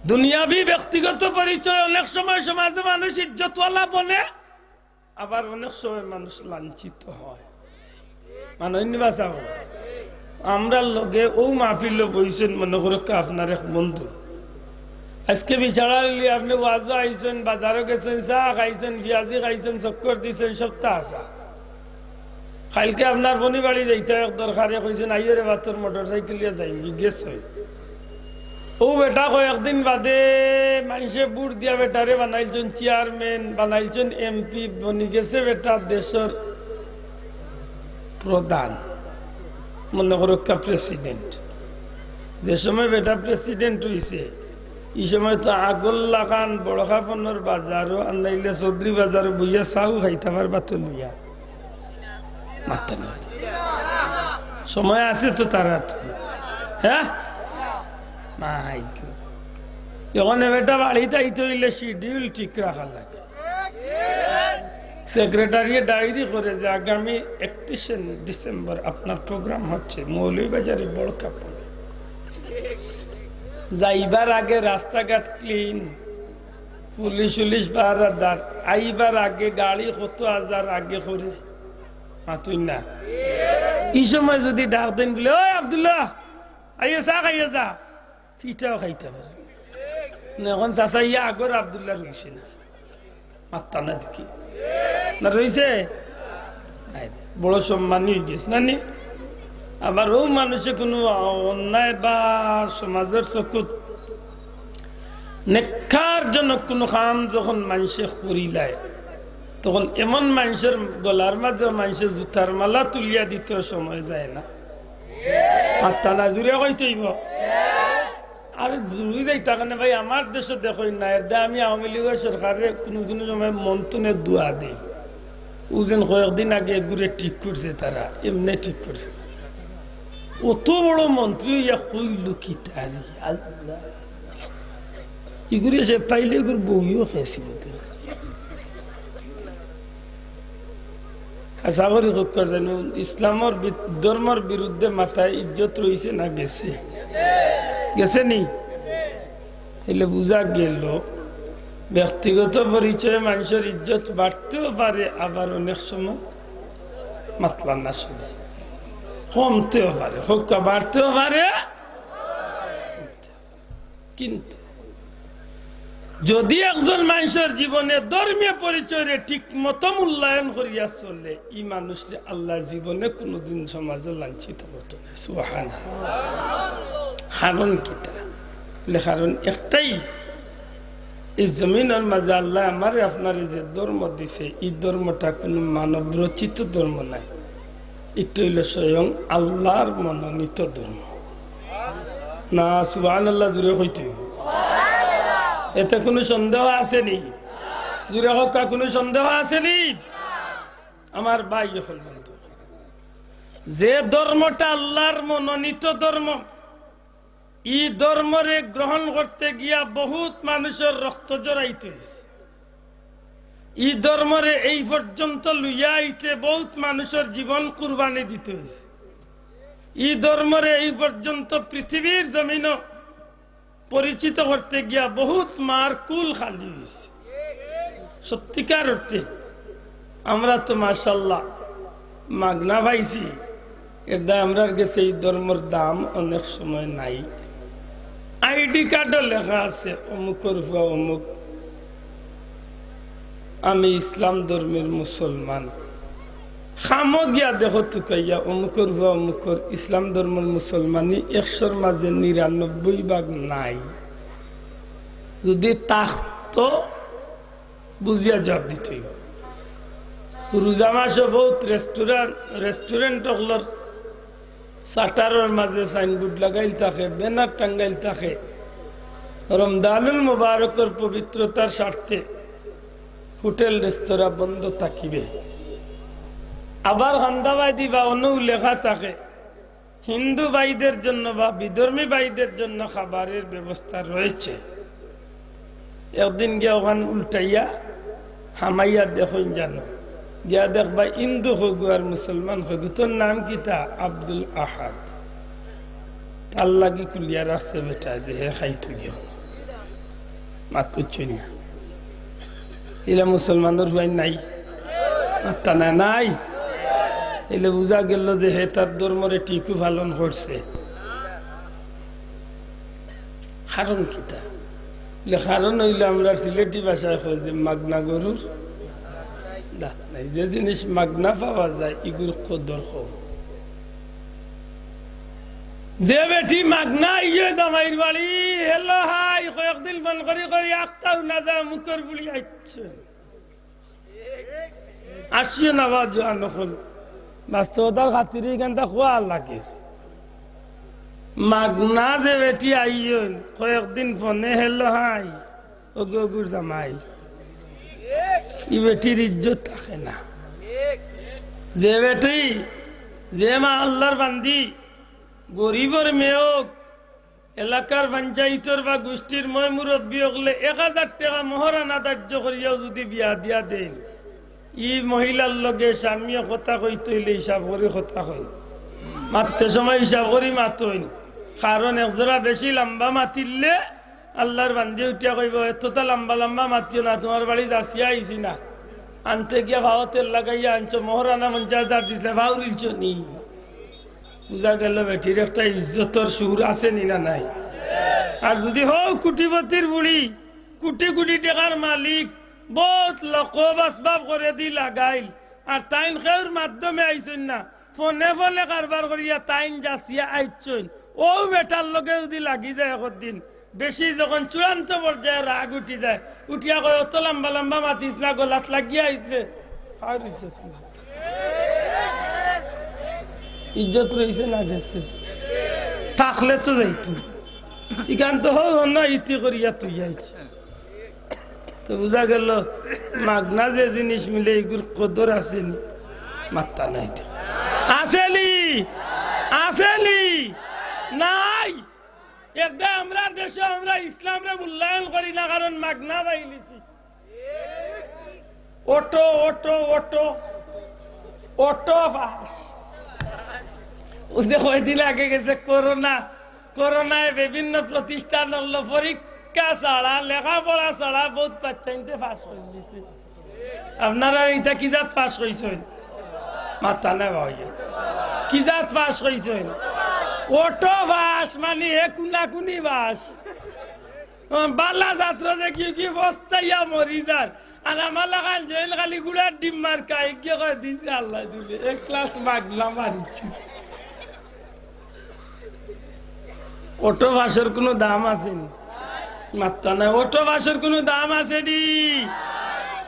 দুনিয়াবি ব্যক্তিগত পরিচয়, অনেক সময় সমাজে মানুষ ইজ্জতওয়ালা বনে, আবার অনেক সময় মানুষ লাঞ্ছিত হয়। মানে, অন্য ভাষা হোক, আমরার লগে অউ মাহফিলো বইছইন, মনে করউক্কা আপনার এক বন্ধু, আইজকে বিচারা অইলে আপনে ওয়াজো আইছইন, বাজারো গেছইন, চা খাইছইন, পিয়াজি খাইছইন, চক্কর দিছইন, সবতা আছা। কাইলকে আপনার বনি বাড়ি যাইতা এক দরকারে, কইছইন, "আইও রে বা, তোর মোটরসাইকেল লইয়া যাইমুগি", গেছইন। অউ বেটা কয়েকদিন বাদে মানষে ভোট দিয়া বেটারে বানাইলছইন চেয়ারম্যান, বানাইলছইন এমপি, বনি গেছে বেটা দেশর প্রধান, মনে করউক্কা প্রেসিডেন্ট। যে সময় বেটা প্রেসিডেন্ট অইছে, ই সময় তো আগর লাখান বড় কাফনর বাজারো, আর নাইলে চৌধুরী বাজারো বইয়া চাও খাইতা পারবা তো লইয়া। মাততা না। সময় আছে তো তারা তো। হ্যাঁ? মাই গো। অখন বেটা বাড়িত আইতে অইলে শিডিউল ঠিক রাখা লাগে। সেক্রেটারিয়ে ডায়েরি করে যে আগামী একত্রিশে ডিসেম্বর আপনার প্রোগ্রাম হচ্ছে মৌলভীবাজারে বড় কাপড়ে। যাইবার আগে রাস্তাঘাট ক্লিন, পুলিশ উলিশ পাহারাদার, আইবার আগে গাড়ি কত হাজার আগে করে। মাতইন না। ই সময় যদি ডাক দেইন বুলে, "ওই আব্দুল্লাহ, আইয়া চা খাইয়া যা", পিঠাও খাইতা পারে না। অখন চাচা ইয়া আগর আব্দুল্লাহ রইছে না, মাততা না দেখি। না রইছে? আরে, বড় সম্মানী অইগেছে, না নি? আবার অউ মানষে কুনু অন্যায় বা সমাজর চকুত নেককারজনক কুনু কাম যখন মানষে করিলায়, তখন এমন মানষর গলার মাঝে মানষে জুতার মালা তুলিয়া দিতেও সময় যায় না। মাততা না, জুরে কইতে অইবো। আর জুরে যাইতা কেনে ভাই, আমার দেশো দেখইন না, এর দে আমি আওয়ামী লীগর সরকাররে কুনু কুনু সময় মন থনে দোয়া দেই। অউ যেন কয়েকদিন আগে এগুরে ঠিক করছে তারা, এমনে ঠিক করছে। অত বড় মন্ত্রী অইয়া কইলো কিতা রে, আল্লাহ। ইগুরে সে পাইলে ইগুর বউও খাইছিল। আশা করি কউক্কা জানি ইসলামর বি-, ধর্মর বিরুদ্ধে মাতায় ইজ্জত রইছে না গেছে? গেছে নি? তাইলে বুঝা গেল, ব্যক্তিগত পরিচয়ে মানষর ইজ্জত বাড়তেও পারে, আবার অনেক সময় মাতলা না শুনে কমতেও পারে, কউক্কা বাড়তেও পারে। কিন্তু যদি একজন মানষর জীবনে ধর্মীয় পরিচয়রে ঠিক মতো মূল্যায়ন করিয়া চলে, ই মানুষরে আল্লায় জীবনে কুনুদিন সমাজো লাঞ্ছিত করতো নায়। সুবহানাল্লাহ। কারণ কিতা? বুলে, কারণ একটাই, ই জমিনর মাঝে আল্লায় আমারে আপনারে যে ধর্ম দিছে, ই ধর্মটা কুনু মানব রচিত ধর্ম নায়। ইটা অইলো স্বয়ং আল্লার মনোনীত ধর্ম। না, সুবহানাল্লাহ জুরে কইতে অইবো। এতে কুনু সন্দেহ আছে নি? জুরে কউক্কা, কুনু সন্দেহ আছে নি? আমার ভাই অকল বন্ধু, যে ধর্মটা আল্লার মনোনীত ধর্ম, ই ধর্মরে গ্রহণ করতে গিয়া বহুত মানুষর রক্ত ঝরাইতে অইছে। ই ধর্মরে এই পর্যন্ত লইয়া আইতে বহুত মানুষর জীবন কুরবানি দিতে অইছে। ই ধর্মরে এই পর্যন্ত পৃথিবীর জমিনো পরিচিত করতে গিয়া বহুত মার কুল খালি অইছে। সত্যিকার অর্থে আমরা তো মাশাআল্লাহ মাগনা পাইছি, এর দায় আমরার গেছে ই ধর্মর দাম অনেক সময় নাই। আইডি কার্ডও লেখা আছে অমুকর ফুয়া অমুক, আমি ইসলাম ধর্মের মুসলমান। কামো গিয়া দেখো তুকাইয়া অমুকর ফুয়া অমুকর ইসলাম ধর্মের মুসলমানি একশোর মাঝে নিরানব্বই ভাগ নাই। যদি থাকতো বুঝিয়া জবাব দিতে অইবো। রোজা মাসো বহুত রেস্টুরেন্ট, রেস্টুরেন্ট অকলর শাটারর মাঝে সাইনবোর্ড লাগাইল থাকে, ব্যানার টাঙ্গাইল থাকে, রমজানুল মুবারকর পবিত্রতার স্বার্থে হোটেল রেস্তোরাঁ বন্ধ থাকিবে। আবার কান্দাবায়দি বা অনো লেখা থাকে, হিন্দু ভাইদের জন্য বা বিধর্মী ভাইদের জন্য খাবারের ব্যবস্থা রয়েছে। একদিন গিয়া অখান উল্টাইয়া হামাইয়া দেখইন জানো, গিয়া দেখবা হিন্দু কয়গু আর মুসলমান কয়গু। তোর নাম কিতা? আব্দুল আহাদ। তার লাগি খুলিয়া রাখছে বেটায় যে হে খাইতো গিয়া। মাত বুঝছইন না? ইলা মুসলমানর ফুয়াইন নাই। মাত্তা না নাই। এলে বুঝা গেল যে হে তার ধর্মরে ঠিকউ পালন করছে। কারণ কিতা? বলে, কারণ অইল, আমরার সিলেটি ভাষায় কয় যে মাগনা গরুর দাঁত নাই। যে জিনিস মাগনা পাওয়া যায়, ইগুর কদর কম। যে বেটি মাগনা আইয়ে জামাইর বাড়ি, "হ্যালো, হাই", কয়েকদিন ফোন করি করি আখতাও না যায়, মুখর বুলি আইছে। আসিও না বা জোয়ান অকল। বাস্তবতার খাতিরে ইখানতা কওয়া লাগে। মাগনা যে বেটি আইয়ইন, কয়েকদিন ফোনে, "হ্যালো, হাই", ওগু ওগুর জামাই। ই বেটির ইজ্জত থাকে না। যে বেটি, যে মা আল্লার বান্দি, গরিবর মেয়ে অউক, এলাকার পঞ্চায়েতর বা গুষ্টির ময়-মুরব্বি অকলে এক হাজার টেকা মোহরানা ধার্য করিয়াও যুদি বিয়া দিয়া দেইন, ই মহিলার লগে স্বামীয়ে কথা কইতে অইলে হিসাব করি কথা কইন, মাততে সময় হিসাব করি মাতইন। কারণ একজরা বেশি লাম্বা মাতিলে আল্লার বান্দি উঠিয়া কইবো, "এততা লাম্বা লাম্বা মাতিও না, তুমার বাড়ি যাচিয়া আইছি না, আনতে গিয়া পাও তেল লাগাইয়া আনছো, মোহরানা পঞ্চাশ হাজার দিছলায়, পাও রিলছো নি।" বুঝা গেল বেটির একটা ইজ্জতর সুর আছে নি না নাই? আর যুদি হউ কুটিপতির বুড়ি, কুটি কুটি টেকার মালিক, বউত লকব আসবাব ঘরেদি লাগাইল, আর তাইন কেউর মাধ্যমে আইছইন না, ফোনে ফোনে কারবার করিয়া তাইন যাচিয়া আইছইন, অউ বেটার লগে যুদি লাগি যায় একদিন, বেশি যখন চূড়ান্ত পর্যায়ে রাগ উঠি যায়, উঠিয়া কয়, "অত লাম্বা লাম্বা মাতিস না, গলাত লাগিয়া আইছলে।" ইজ্জত রইছে না গেছে? থাকলে তো যাইতো। ইখান তো হউ না, ইতি করিয়া তুই আইছে। তো বুঝা গেল, মাগনা যে জিনিস মিলে, ইগুর কদর আছে নি? মাত্তা নাই তো। আছে নি? আছে নি? নাই। একদা আমরার দেশো আমরা ইসলামরে মূল্যায়ন করি না, কারণ মাগনা পাইলিছি। Auto, auto, auto, auto pass. অউ যে কয়দিন আগে গেছে করোনা, করোনায় বিভিন্ন প্রতিষ্ঠান অকলো পরীক্ষা ছাড়া, লেখাপড়া ছাড়া বউত বাচ্চাইন্তে পাস করি দিছে। আপনারা ইতা কি জাত পাস কইছইন? মাত্তা না ভাই। কি জাত পাস কইছইন? অটো পাস, মানে হে কুনাকুনি পাস। বালা ছাত্র দেখিও কি পস্তাইয়া মরি যার। আর আমার লাখান জেল খালি গুড়ার ডিম মার্কা, এগিয়ে কয় দিছে আল্লায় দিলে। এক ক্লাস মাগনা মারিছি। অটো পাসর কুনু দাম আছে নি? মাত্তা নাই। অটো পাসর কুনু দাম আছে নি?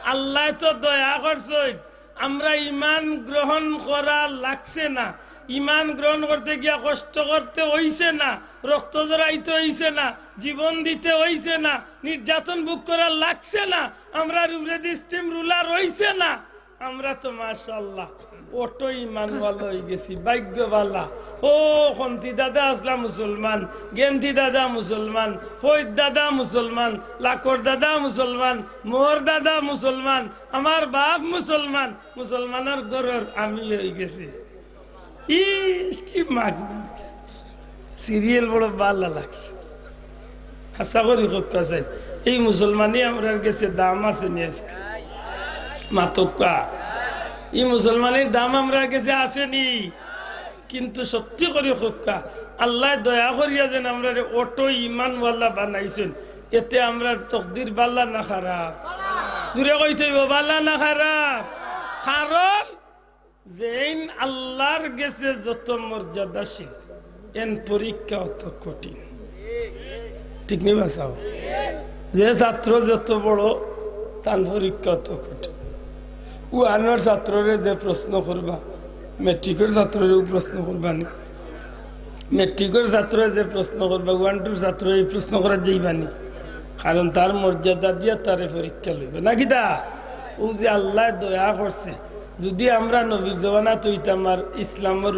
আল্লায় তো দয়া করছইন। আমরা ইমান গ্রহণ করা লাগছে না। ইমান গ্রহণ করতে গিয়া কষ্ট করতে অইছে না, রক্ত ঝরাইতে অইছে না, জীবন দিতে অইছে না, নির্যাতন ভোগ করা লাগছে না, আমরার উপরেদি স্টিম রুলার অইছে না। আমরা তো মাশাআল্লাহ অটো ইমানওয়ালা অইগেছি, ভাগ্য বালা। ও খন্তি দাদা আছলা মুসলমান, গেন্তি দাদা মুসলমান, ফৈদ দাদা মুসলমান, লাকর দাদা মুসলমান, মোর দাদা মুসলমান, আমার বাপ মুসলমান, মুসলমানর ঘরর আমি অইগেছি। ইস, কি মাগনা। সিরিয়াল বড় বালা লাগছে। হাছা করি কউক্কা চাই, ই মুসলমানি আমরার গেছে দাম আছে নি আইজকে? মাতউক্কা। ই মুসলমানির দাম আমরার গেছে আছে নি? কিন্তু সত্যি করি কউক্কা, আল্লায় দয়া করিয়া যেন আমরারে অটো ইমানওয়ালা বানাইছইন, এতে আমরার তকদির বালা না খারাপ? জুরে কইতে অইবো, বালা না খারাপ? কারণ যেইন আল্লার গেছে যত মর্যাদাশীল, এন পরীক্ষা অত কঠিন। ঠিক নি বা চাও? যে ছাত্র যত বড়, তান পরীক্ষা অত কঠিন। ওয়ানর ছাত্ররে যে প্রশ্ন করবা, ম্যাট্রিকর ছাত্ররেও প্রশ্ন করবা নি? ম্যাট্রিকর ছাত্ররে যে প্রশ্ন করবা, ওয়ান টুর ছাত্ররে ই প্রশ্ন করা যাইবা নি? কারণ তার মর্যাদা দিয়া তারে পরীক্ষা লইবা। না কিতা? অউ যে আল্লায় দয়া করছে, যুদি আমরা নবীর জমানাত অইতাম আর ইসলামর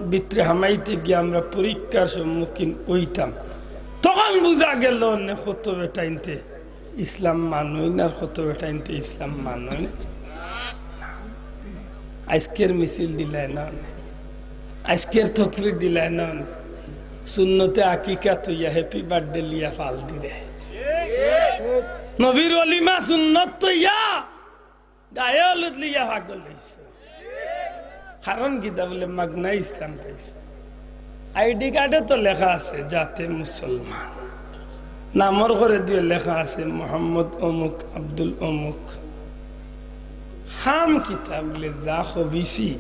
ভিতরে হামাইতে গিয়া আমরা পরীক্ষার সম্মুখীন অইতাম, তখন বুঝা গেল অনে কত বেটাইন্তে ইসলাম মানইন আর কত বেটাইন্তে ইসলাম মানইন। আইজকের মিছিল দিলায় না অনে, আইজকের তকবির দিলায় না অনে, সুন্নতে আকিকা থইয়া হ্যাপি বার্থডে লিয়া ফাল দিরে। নবীর অলিমা সুন্নত থইয়া গায়ে হলুদ লইয়া পাগল অইছে। কারণ কিতা বুলে মাগনা ইসলাম পাইছে। আইডি কার্ডে তো লেখা আছে জাতে মুসলমান, নামর ঘরে দিয়া লেখা আছে মোহাম্মদ অমুক, আব্দুল অমুক। কাম কিতা বুলে যা খবিছি,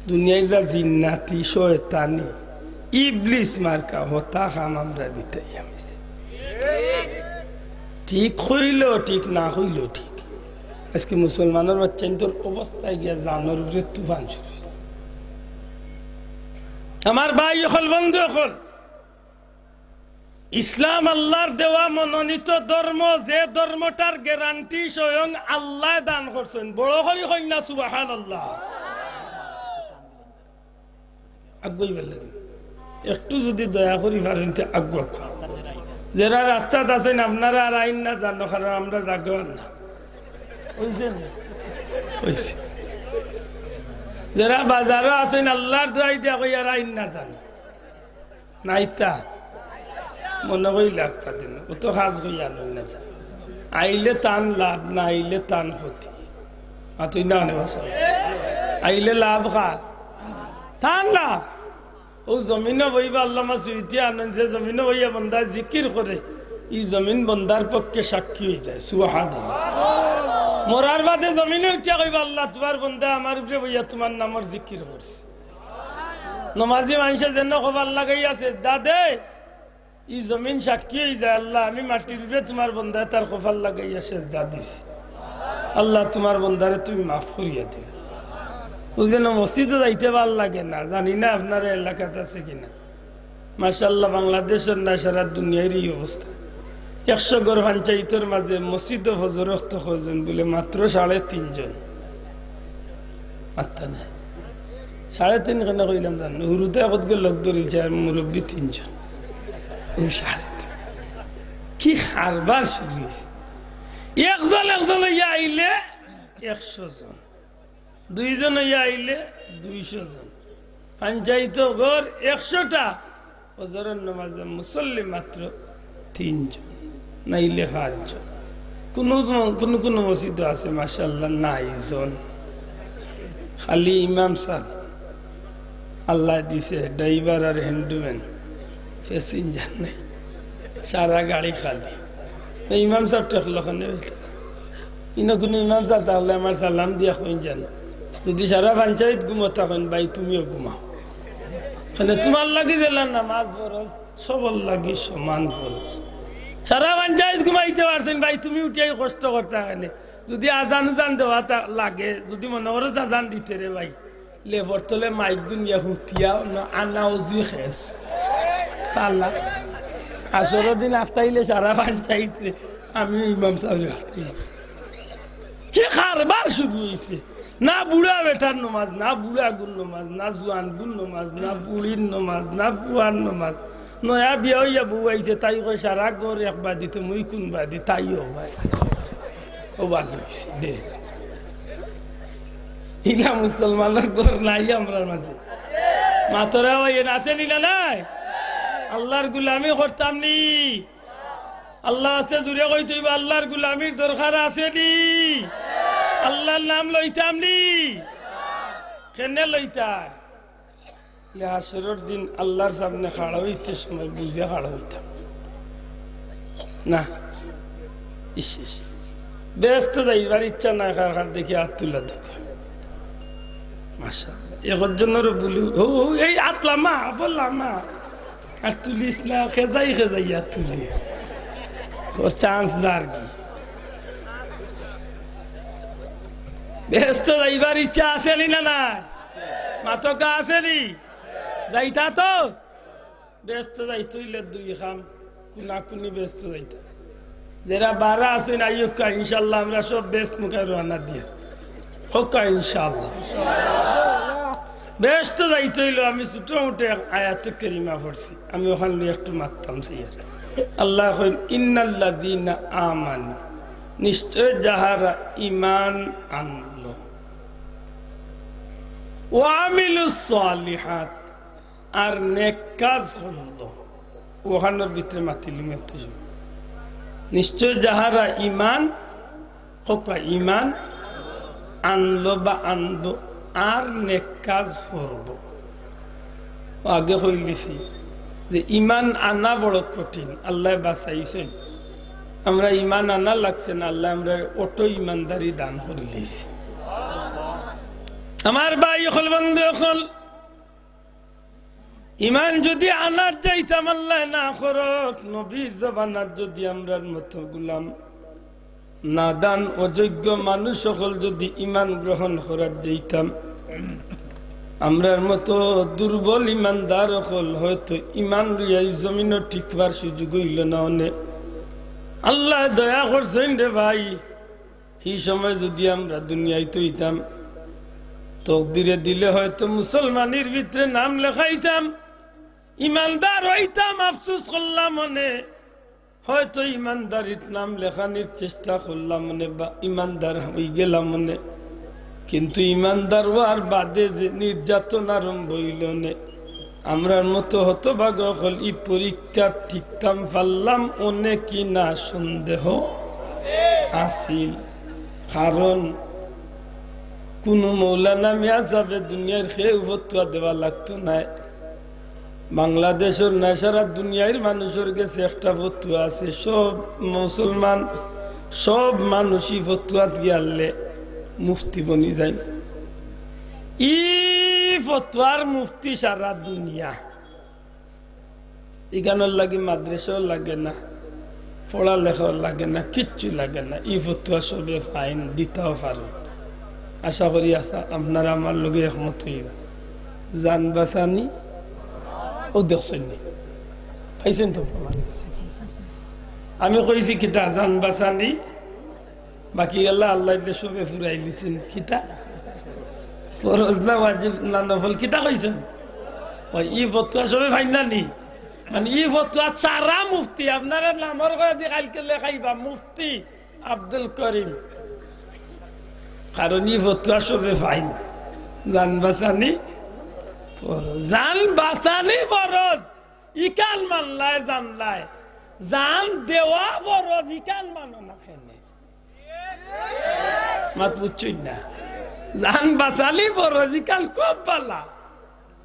দুনিয়ার যা জিন্নাতি শয়তানি ইবলিস মার্কা হতা কাম আমরা বিতাইয়া মিছি। ঠিক কইলো ঠিক, না কইলো ঠিক। আজকে মুসলমানর বাচ্চাইন্তর অবস্থায় গিয়া জানর উপরে তুফান শুরু অইছে। আমার ভাই অকল, বন্ধু অকল, ইসলাম আল্লার দেওয়া মনোনীত ধর্ম, যে ধর্মটার গ্যারান্টি স্বয়ং আল্লায় দান করছইন। বড় করি কইন না সুবহানাল্লাহ। আগুয়াই পারলেন। একটু যদি দয়া করি পারেন, তে আগুয়া। যেরা রাস্তাত আছইন, আপনারা আর আইন না জানো, কারণ আমরা জাগাও না। অইছে নি? অইছে। যেরা বাজারো আছইন, আল্লার দোয়াই দিয়া কই আর আইন না জানো। নাইতা? মনো করি লাগবা দিন। অত কাজ কইয়া আনইন না জানো। আইলে তান লাভ, না আইলে তান ক্ষতি। মাতইন না অনে বাসা। আইলে লাভ কার? তান লাভ। অউ জমিনো বইবা আল্লামা সুয়ুতি আনইন, যে জমিনো বইয়া বন্দায় জিকির করে, ই জমিন বন্দার পক্ষে সাক্ষী অইযায়। সুবহানাল্লাহ। মরার বাদে জমিনে উঠিয়া কইবা, "আল্লাহ, তুমার বন্দায় আমার উপরে বইয়া তুমার নামর জিকির করছে।" নমাজি মানষে যেন কপাল লাগাইয়া সেজদা দেয়, ই জমিন সাক্ষী অইযায়, "আল্লাহ, আমি মাটির উপরে তুমার বন্দায় তার কপাল লাগাইয়া সেজদা দিছি। আল্লাহ, তুমার বন্দারে তুমি মাফ করিয়া দিও।" অউ যেন মসজিদো যাইতে ভালা লাগে না, জানি না আপনার এলাকাত আছে কিনা। মাশাআল্লাহ, বাংলাদেশর না, সারা দুনিয়ার ই অবস্থা। একশো ঘর পঞ্চায়েতর মাঝে মসজিদো ফজর ওয়াক্ত কয়জন বুলে? মাত্র সাড়ে তিনজন। মাত্তা নাই। সাড়ে তিন কেনে কইলাম জানো? হুরুতায় কতগু লগ ধরিলছে আর মুরব্বি তিনজন। অউ সাড়ে তিন। কি কারবার শুরু অইছে। একজন একজন অইয়া আইলে একশো জন, দুইজন অইয়া আইলে দুইশো জন। পঞ্চায়েতর ঘর একশোটা, ফজরর নমাজে মুসল্লি মাত্র তিনজন, নাইলে পাঁচজন। কুনু, কুনু, কুনু মসজিদো আছে মাশাআল্লাহ নাইজন। খালি ইমাম সাব আল্লায় দিছে, ড্রাইভার আর হ্যান্ডম্যান, প্যাসেঞ্জার নাই, সারা গাড়ি খালি। এই ইমাম সাব ঠেকলো কেনে বেটা? ইনো কুনু ইমাম সাব থাকলে আমার সালাম দিয়া কইন যান, যদি সারা পঞ্চায়েত ঘুমো থাকইন, "ভাই, তুমিও ঘুমাও।" কেনে তুমার লাগি যেলা নামাজ ফরজ, সবর লাগি সমান ফরজ। সারা পঞ্চায়েত ঘুমাইতে পারছইন, "ভাই, তুমি উঠিয়া ই কষ্ট করতায় কেনে?" যদি আজান উজান দেওয়া তা-, লাগে, যদি মনো করো আজান দিতে রে ভাই, লেপর তলে মাইক গুনিয়া হুতিয়া ন-, আনা অজু খেস। সাল্লা। হাশরর দিন আটকাইলে সারা পঞ্চায়েতরে, আমি ইমাম সাবরে আটকাইলে। কি কারবার শুরু অইছে? না বুড়া বেটার নমাজ, না বুড়া গুর নমাজ, না জুয়ান গুর নমাজ, না বুড়ির নমাজ, না পুয়ার নমাজ। নয়া বিয়া অইয়া বউ আইছে, তাই কয়, "সারা ঘর এক বাদি, তো মুই কুন বাদি?" তাইও ভাই। অউ ভালা অইছে, দে। ইলা মুসলমানর ঘর নাই আমরার মাঝে। মাতরা ভাই, এন আছে নি না নাই? আল্লার গুলামি করতাম নি? আল্লার ওয়াস্তে জুরে কইতে অইবো, আল্লার গুলামির দরকার আছে নি? আল্লার নাম লইতাম নি? কেনে লইতাম? লে হাশরর দিন আল্লার সামনে খাড়া অইতে সময় বুঝিয়া খাড়া অইতাম না। ইস, ইস। বেহেস্তো যাইবার ইচ্ছা নাই, কার কার দেখি আত তুলা দুঃখ। মাশাআল্লাহ। একজনরে বলি, "ও, ও, এই আত লামা, বল লামা।" আর তুলিস না, খেজাই খেজাইয়া তুলিস। ও চান্স যার কি? বেহেস্তো যাইবার ইচ্ছা আছে নি না নাই? মাতকা আছে নি? যাইতা তো? বেহেস্তো যাইতে অইলে দুই কাম, কুনাকুনি বেহেস্তো যাইতা। যেরা বারা আছইন আইউক্কা, ইনশাআল্লাহ আমরা সব বেহেস্ত মুখায় রওয়ানা দিয়া। কউক্কা ইনশাআল্লাহ। বেহেস্তো যাইতে অইলে আমি ছোট মুটো এক আয়াতে কারিমা পড়ছি, আমি অখান লইয়া একটু মাততাম চাইয়ার। আল্লায় কইন, "ইন্নাল্লাযীনা আমানু", নিশ্চয় যাহারা ঈমান আনলো, "ওয়া আমিলুস সালিহাত", আর নেক কাজ করলো, অখানর ভিতরে মাতিলিমু একটু। নিশ্চয় যাহারা ঈমান, কউক্কা ঈমান, আনলো বা আনবো, আর নেক কাজ করবো। আগে কইলিছি যে ইমান আনা বড় কঠিন, আল্লায় বাঁচাইছইন। আমরা ইমান আনা লাগছে না, আল্লায় আমরা অটো ইমানদারি দান করিলিছি। আমার ভাই অকল, বন্ধু অকল, ইমান যুদি আনাত যাইতাম, আল্লায় না করউক, নবীর জমানাত যুদি আমরার মতো গুলাম, নাদান, অযোগ্য মানুষ অকল যুদি ইমান গ্রহণ করাত যাইতাম, আমরার মতো দুর্বল ইমানদার অকল হয়তো ইমান লইয়া ই জমিনো টিকবার সুযোগ অইলো না অনে। আল্লায় দয়া করছইন রে ভাই, হি সময় যুদি আমরা দুনিয়াইত অইতাম, তকদিরে দিলে হয়তো মুসলমানির ভিতরে নাম লেখাইতাম, ইমানদার অইতাম, আফসোস করলাম অনে। হয়তো ইমানদারিত নাম লেখানির চেষ্টা করলাম অনে বা ইমানদার অইগেলাম অনে, কিন্তু ইমানদার অওয়ার বাদে যে নির্যাতন আরম্ভ অইলো অনে, আমরার মতো হতভাগা অকল ই পরীক্ষাত টিকতাম পারলাম অনে কি না সন্দেহ আছিল। কারণ কুনু মৌলানা মিয়া সাবে দুনিয়ার কেউ ফতুয়া দেওয়া লাগতো নায়। বাংলাদেশর নায়, সারা দুনিয়ার মানুষর গেছে একটা ফতুয়া আছে, সব মুসলমান, সব মানুষই ফতুয়াত গিয়ারলে মুফতি বনি যায়। ই ফতুয়ার মুফতি সারা দুনিয়া। ইখানর লাগি মাদ্রাসাও লাগে না, পড়ালেখাও লাগে না, কিচ্ছু লাগে না। ই ফতুয়া সবে পাইন, দিতাও পারইন। আশা করি আশা আপনারা আমার লগে একমত অইবা। জান বাঁচানি, ও দেখছইন নি? পাইছইন তো? আমি কইছি কিতা, জান বাঁচানি, বাকি আল্লাহ, আল্লাহ ইবনে সবে ফুরাইলিছইন। কিতা? ফরজ না ওয়াজিব না নফল, কিতা কইছইন? ওই ই ফতুয়া সবে পাইন না নি? মানে ই ফতুয়া সারা মুফতি, আপনারা নামর করে দি কাইলকে লেখাইবা মুফতি আব্দুল করিম। কারণ ই ফতুয়া সবে পাইন। জান বাঁচানি ফরজ। জান বাঁচানি ফরজ, ইখান মানলায় জানলায়। জান দেওয়া ফরজ, ইখান মানো না কেনে? মাত বুঝছইন না? জান বাঁচানি ফরজ, ইখান খুব ভালা,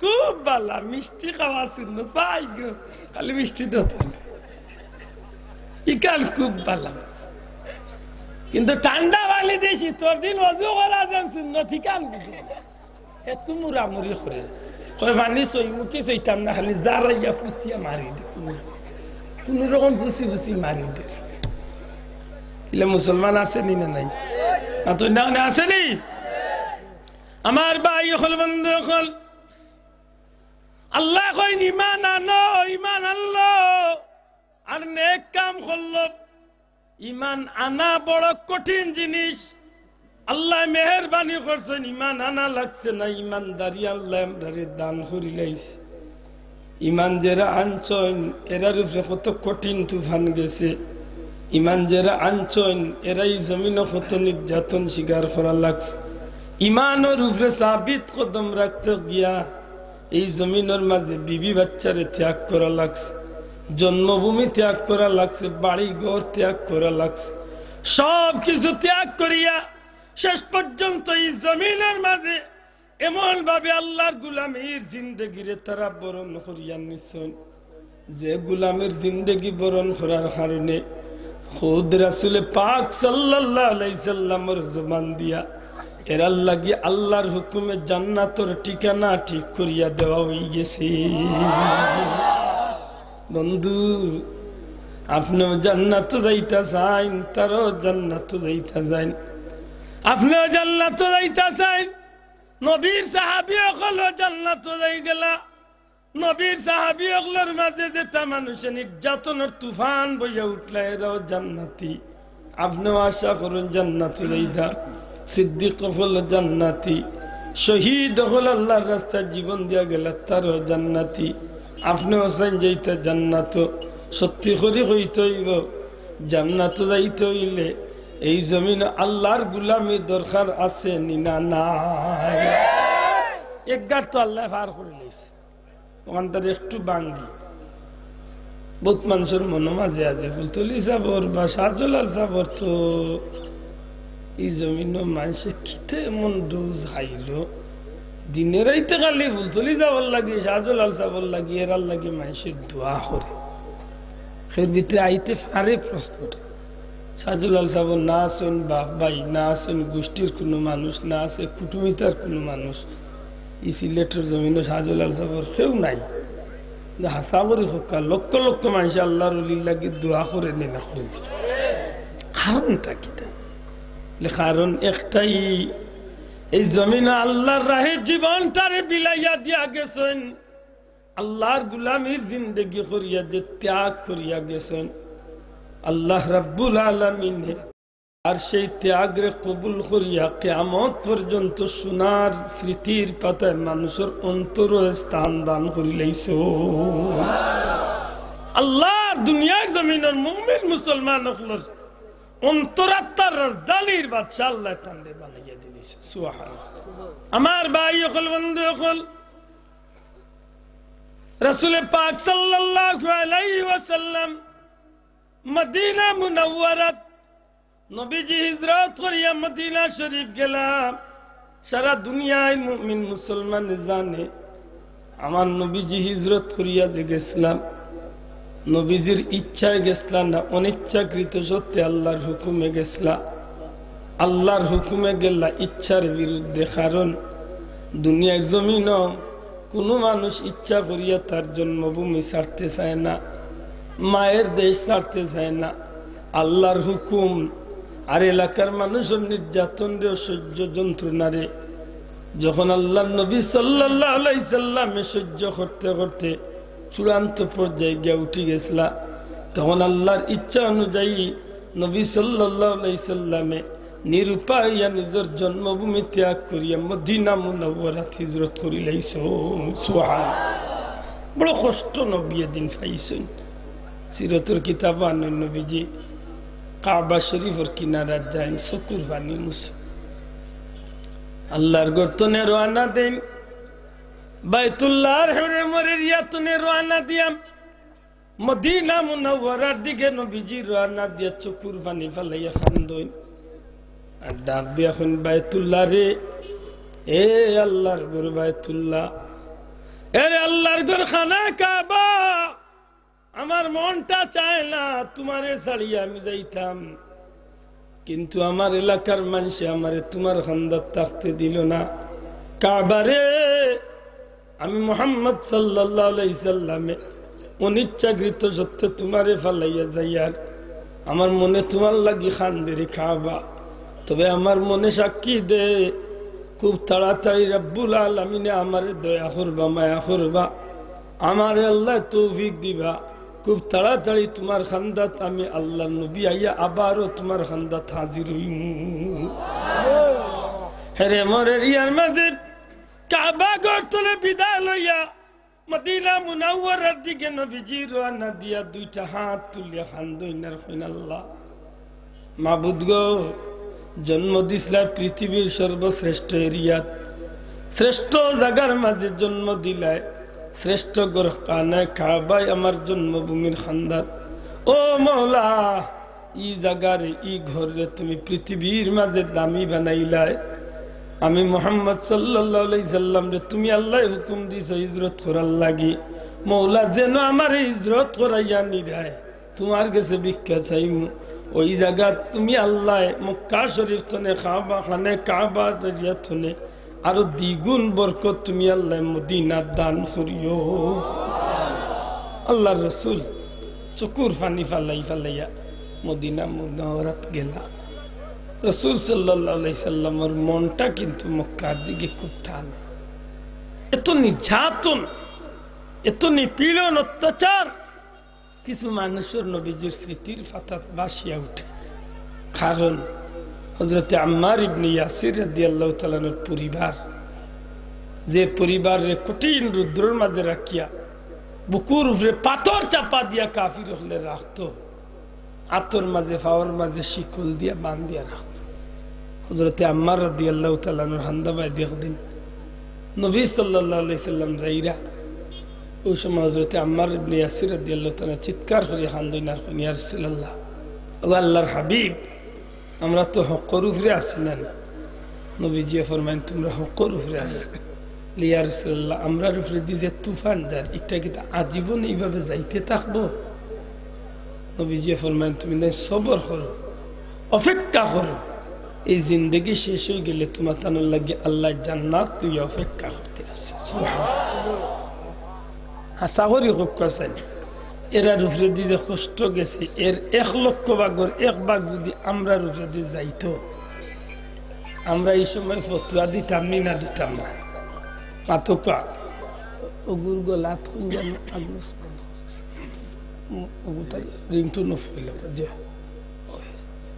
খুব ভালা। মিষ্টি খাওয়া সুন্নত, পাই গো, খালি মিষ্টি দত। ইখান খুব ভালা। কিন্তু ঠান্ডা পানি দি শীতর দিন অজু করা যেন সুন্নত, ইখান বুঝো না। এত মুরামুরি করে। কয়, "পানি সইমুখী সইতাম না, খালি জারাইয়া ফুসিয়া মারি দে।" কুনু রকম ফুসি ফুসি মারি দে। ইলা মুসলমান আছে নি না নাই? না তো না, না আছে নি? আমার ভাই অকল, বন্ধু অকল, আল্লায় কইন, "ইমান আনো, ইমান আনলো, আর নেক কাম করলো।" ইমান আনা বড় কঠিন জিনিস। আল্লায় মেহেরবানি করছইন, ইমান আনা লাগছে না, ইমানদারি আল্লায় আমরারে দান করিলাইছে। ইমান যেরা আনছইন, এরার উপরে কত কঠিন তুফান গেছে। ইমান যেরা আনছইন, এরা ই জমিনো কত নির্যাতন স্বীকার করা লাগছে। ইমানর উপরে সাবিত কদম রাখতে গিয়া ই জমিনর মাঝে বিবি বাচ্চারে ত্যাগ করা লাগছে, জন্মভূমি ত্যাগ করা লাগছে, বাড়ি ঘর ত্যাগ করা লাগছে। সব কিছু ত্যাগ করিয়া শেষ পর্যন্ত ই জমিনর মাঝে এমন ভাবে আল্লাহর গুলামির জিন্দেগিরে তারা বরণ করিয়া নিছইন, যে গুলামির জিন্দেগি বরণ করার কারণে খুদ রাসূলে পাক সাল্লাল্লাহু আলাইহি সাল্লামর জবান দিয়া এরার লাগি আল্লাহর হুকুমে জান্নাতর ঠিকানা ঠিক করিয়া দেওয়া অইগেছে। বন্ধু, আপনেও জান্নাতো যাইতা চাইন, তারাও জান্নাতো যাইতা চাইন, আপনেও জান্নাতো যাইতা চাইন। নবীর সাহাবী অকলও জান্নাতো যাইগেলা। নবীর সাহাবী অকলর মাঝে যেতা মানুষে নির্যাতনর তুফান বইয়া উঠলা, এরাও জান্নাতি। আপনেও আশা করইন জান্নাতো যাইতা। সিদ্দিক অকল জান্নাতি, শহীদ অকল আল্লাহর রাস্তায় জীবন দিয়া গেলা, তারাও জান্নাতি। আপনেও চাইন যাইতা জান্নাতো। সত্যি করি কইতে অইবো, জান্নাতো যাইতে অইলে এই জমিনো আল্লাহর গুলামির দরকার আছে নি না নাই? এক ঘাট তো আল্লায় পার করিলাইছে। অখানতার একটু ভাঙ্গি। বউত মানষর মনো মাঝে আছে, ফুলতলি সাবর বা শাহজালাল সাবর তো ই জমিনো মানষে কিতা এমন ডোজ খাইলো, দিনে রাইতে খালি ফুলতলি যাওয়ার লাগি, শাহজালাল সাবর লাগি, এরার লাগি মানষে দোয়া করে। এর ভিতরে আইতে পারে প্রশ্নটা, শাহজালাল সাবর না আছইন বাপ ভাই, না আছইন গোষ্ঠীর কুনু মানুষ, না আছে কুটুমিতার কুনু মানুষ। ই সিলেটর জমিনো শাহজালাল সাবর কেউ নাই। যে হাছা করি কউক্কা, লক্ষ লক্ষ মানষে আল্লার অলির লাগি দোয়া করে নি না করে নি? কারণটা কিতা? বলে, কারণ একটাই, এই জমিনো আল্লার রাহে জীবনটারে বিলাইয়া দিয়া গেছইন, আল্লার গুলামির জিন্দেগি করিয়া যে ত্যাগ করিয়া গেছইন, আল্লাহ রাব্বুল আলামিনে আর সেই ত্যাগরে কবুল করিয়া কিয়ামত পর্যন্ত সোনার স্মৃতির পাতায় মানুষর অন্তরো স্থান দান করিলাইছইন। আল্লার দুনিয়ার জমিনর মুমিন মুসলমান অকলর অন্তরাত্মার রাজধানীর বাদশা আল্লায় তানরে বানাইয়া দিলাইছইন। সুবহানাল্লাহ। আমার ভাই অকল, বন্ধু অকল, রাসূলে পাক সাল্লাল্লাহু আলাইহি ওয়াসাল্লাম মদিনা মুনাওয়ারাত নবীজি হিজরত করিয়া মদিনা শরীফ গেলা। সারা দুনিয়ার মুমিন মুসলমানে জানে, আমার নবীজি হিজরত করিয়া যে গেছলা, নবীজির ইচ্ছায় গেছলা না, অনিচ্ছাকৃত সত্ত্বে আল্লার হুকুমে গেছলা। আল্লার হুকুমে গেলা ইচ্ছার বিরুদ্ধে, কারণ দুনিয়ার জমিনো কুনু মানুষ ইচ্ছা করিয়া তার জন্মভূমি ছাড়তে চায় না, মায়ের দেশ ছাড়তে চায় না। আল্লার হুকুম আর এলাকার মানুষর নির্যাতনরে, অসহ্য যন্ত্রণারে যখন আল্লার নবী সাল্লাল্লাহু আলাইহি সাল্লামে সহ্য করতে করতে চূড়ান্ত পর্যায়ে গিয়া উঠি গেছলা, তখন আল্লার ইচ্ছা অনুযায়ী নবী সাল্লাল্লাহু আলাইহি সাল্লামে নিরুপায় হইয়া নিজর জন্মভূমি ত্যাগ করিয়া মদিনা মুনাওয়ারাত হিজরত করিলাইছইন। সুবহানাল্লাহ। বড় কষ্ট নবী এদিন পাইছইন। সিরতর কিতাবো আনইন, নবীজি কাবা শরীফর কিনারাত যাইন, চকুর পানি মুছইন। আল্লার ঘর তনে রওয়ানা দেইন, বাইতুল্লাহর হেরেমর এরিয়া তনে রওয়ানা দিয়া মদিনা মুনাওয়ারার দিকে নবীজি রওয়ানা দিয়া চকুর পানি ফালাইয়া কান্দইন। আর ডাক দিয়া কইন, "বাইতুল্লাহ রে, এ আল্লার ঘর বাইতুল্লাহ, এরে আল্লার ঘর খানায়ে কাবা, আমার মনটা চায় না তুমারে ছাড়িয়া আমি যাইতাম, কিন্তু আমার এলাকার মানষে আমারে তুমার কান্দাত থাকতে দিল না। কাবা রে, আমি মুহাম্মদ সাল্লাল্লাহু আলাইহি সাল্লামে অনিচ্ছাকৃত সত্ত্বে তুমারে ফালাইয়া যাইয়ার, আমার মনে তুমার লাগি কান্দের কাবা। তবে আমার মনে সাক্ষী দে, খুব তাড়াতাড়ি রাব্বুল আলামিনে আমারে দয়া করবা, মায়া করবা, আমারে আল্লায় তৌফিক দিবা, খুব তাড়াতাড়ি তুমার কান্দাত আমি আল্লার নবী আইয়া আবারও তুমার কান্দাত হাজির অইমু।" হেরেমর এরিয়ার মাঝে কাবা ঘর তনে বিদায় লইয়া মদিনা মুনাওয়ারার দিকে নবীজি রওয়ানা দিয়া দুইটা হাত তুলিয়া কান্দইন আর কইন, "আল্লাহ, মাবুদ গো, জন্ম দিছলায় পৃথিবীর সর্বশ্রেষ্ঠ এরিয়াত, শ্রেষ্ঠ জাগার মাঝে জন্ম দিলায়, শ্রেষ্ঠ ঘর খানায়ে কাবায় আমার জন্মভূমির কান্দাত। ও মওলা, ই জাগারে, ই ঘররে তুমি পৃথিবীর মাঝে দামি বানাইলায়। আমি মুহাম্মদ সাল্লাল্লাহু আলাইহি সাল্লামরে তুমি আল্লায় হুকুম দিছো হিজরত করার লাগি। মওলা, যেন আমারে হিজরত করাইয়া নিরায়, তুমার গেছে ভিক্ষা চাইমু। ওই জাগাত তুমি আল্লায় মক্কা শরীফ তনে, কাবা খানায়ে কাবার এরিয়া তনে আরো দ্বিগুণ বরকত তুমি আল্লায় মদিনাত দান করিও।" আল্লার রসুল চকুর পানি ফালাই ফালাইয়া মদিনা মুনাওয়ারাত গেলা। রসুল সাল্লাল্লাহু আলাইহি সাল্লামর মনটা কিন্তু মক্কার দিকে খুব টান। এত নির্যাতন, এত নিপীড়ন, অত্যাচার, কিছু মানুষর নবীজির স্মৃতির পাতাত ভাসিয়া উঠে। কারণ হযরতে আম্মার ইবনে ইয়াসির রাদিয়াল্লাহু তাআলা আনহুর পরিবার, যে পরিবাররে কঠিন রৌদ্রর মাঝে রাখিয়া বুকুর উপরে পাথর চাপা দিয়া কাফির অকলে রাখতো, আতর মাঝে, পাওর মাঝে শিকল দিয়া বান্ধিয়া রাখতো। হযরতে আম্মার রাদিয়াল্লাহু তাআলা আনহুর কান্দাবায় একদিন নবী সাল্লাল্লাহু আলাইহি সাল্লাম যাইরা, ওই সময় হযরতে আম্মার ইবনে ইয়াসির রাদিয়াল্লাহু তাআলা চিৎকার করিয়া কান্দইন আর কইন, "ইয়া রাসূলুল্লাহ, ও আল্লাহর হাবিব, আমরা তো হকর উপরে আছি না নি? নবীজিয়ে ফরমাইন, "তুমরা হকর উপরে আছো।" "ইয়া রাসূলুল্লাহ, আমরার উপরেদি যে তুফান যার, ইটা কিতা আজীবন ইভাবে যাইতে থাকবো?" নবীজিয়ে ফরমাইন, "তুমি না সবর করো, অপেক্ষা করো, এই জিন্দেগি শেষ অইগেলে তুমাতানর লাগি আল্লায় জান্নাত লইয়া অপেক্ষা করতে আছে।" সুবহানাল্লাহ। হাছা করি কউক্কা চাইন, এরার উপরেদি যে কষ্ট গেছে, এর এক লক্ষ ভাগর এক ভাগ যুদি আমরার উপরেদি যাইতো, আমরা ই সময় ফতুয়া দিতাম নি না দিতাম না? মাতউক্কা। অগুর গলাত কুন জানো আগুন। অগুতাই ringtone off অইল। যে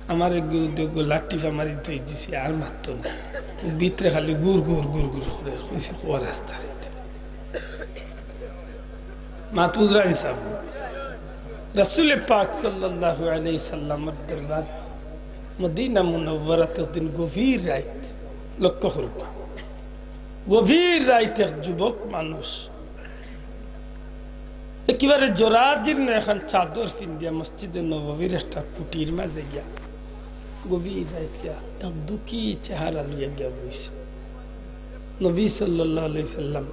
আমার এক গুরু দুগো লাঠি মারি থই দিছে, আর মাততো না। ভিতরে খালি গুর গুর গুর গুর করে, কইছে, "কোয়া রাস্তা রে।" মাতুল রাই সাহেব, রাসূলে পাক সাল্লাল্লাহু আলাইহি সাল্লামর দরবার মদিনা মুনাওয়ারাত একদিন গভীর রাইত, লক্ষ্য করবা, গভীর রাইত এক যুবক মানুষ একেবারে জরাজীর্ণ একখান চাদর ফিন্দিয়া মসজিদে নববীর একটা কুটির মাঝে গিয়া গভীর রাইত গিয়া এক দুঃখী চেহারা লইয়া গিয়া বইছে। নবী সাল্লাল্লাহু আলাইহি সাল্লাম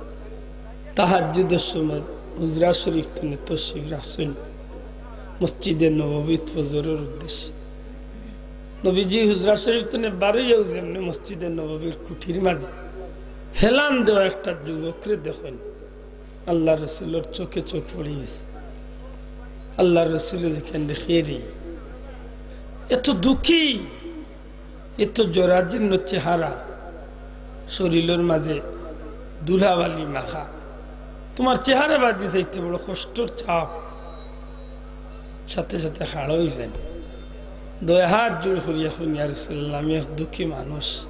তাহাজ্জুদর সময় হুজরা শরীফ তনে তশরিফ রাখছইন মসজিদে নববীত ফজরর উদ্দেশ্যে। নবীজি হুজরা শরীফ তনে বারইয়াউ যেমনে মসজিদে নববীর কুটির মাঝে হেলান দেওয়া একটা যুবকরে দেখইন। আল্লার রসুলর চোখে চোখ পড়ি গেছে। আল্লার রসুলে জিকাইন, "রে, কে রে? এত দুঃখী, এত জরাজীর্ণ চেহারা, শরীলর মাঝে ধুলাবালি মাখা, তুমার চেহারা বাদি চাইতে বড় কষ্টর ছাপ।" সাথে সাথে খাড়া অইযাইন, দুই হাত জোড় করিয়া কইন, "ইয়া রাসূলুল্লাহ, আমি এক দুঃখী মানুষ,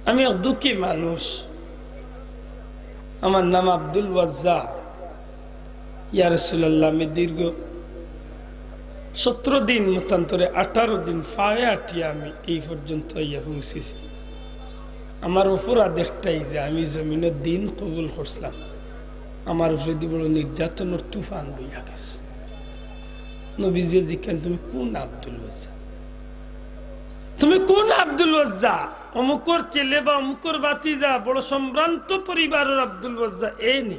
আমি এক দুঃখী মানুষ, আমার নাম আব্দুল ওয়াজ্জা।" "ইয়া রাসূলুল্লাহ, আমি দীর্ঘ সতেরো দিন, মতান্তরে আঠারো দিন পায়ে আটিয়া আমি এই পর্যন্ত আইয়া পৌঁছেছি। আমার অপরাধ একটাই যে আমি জমিনো দ্বীন কবুল করছিলাম, আমার উপরেদি বড় নির্যাতনর তুফান বইয়া গেছে।" নবীজিয়ে জিকাইন, "তুমি কুন আব্দুল ওয়াজ্জা? তুমি কুন আব্দুল ওয়াজ্জা? অমুকর ছেলে বা অমুকর ভাতিজা, বড় সম্ভ্রান্ত পরিবারর আব্দুল ওয়াজ্জা, এ নি?"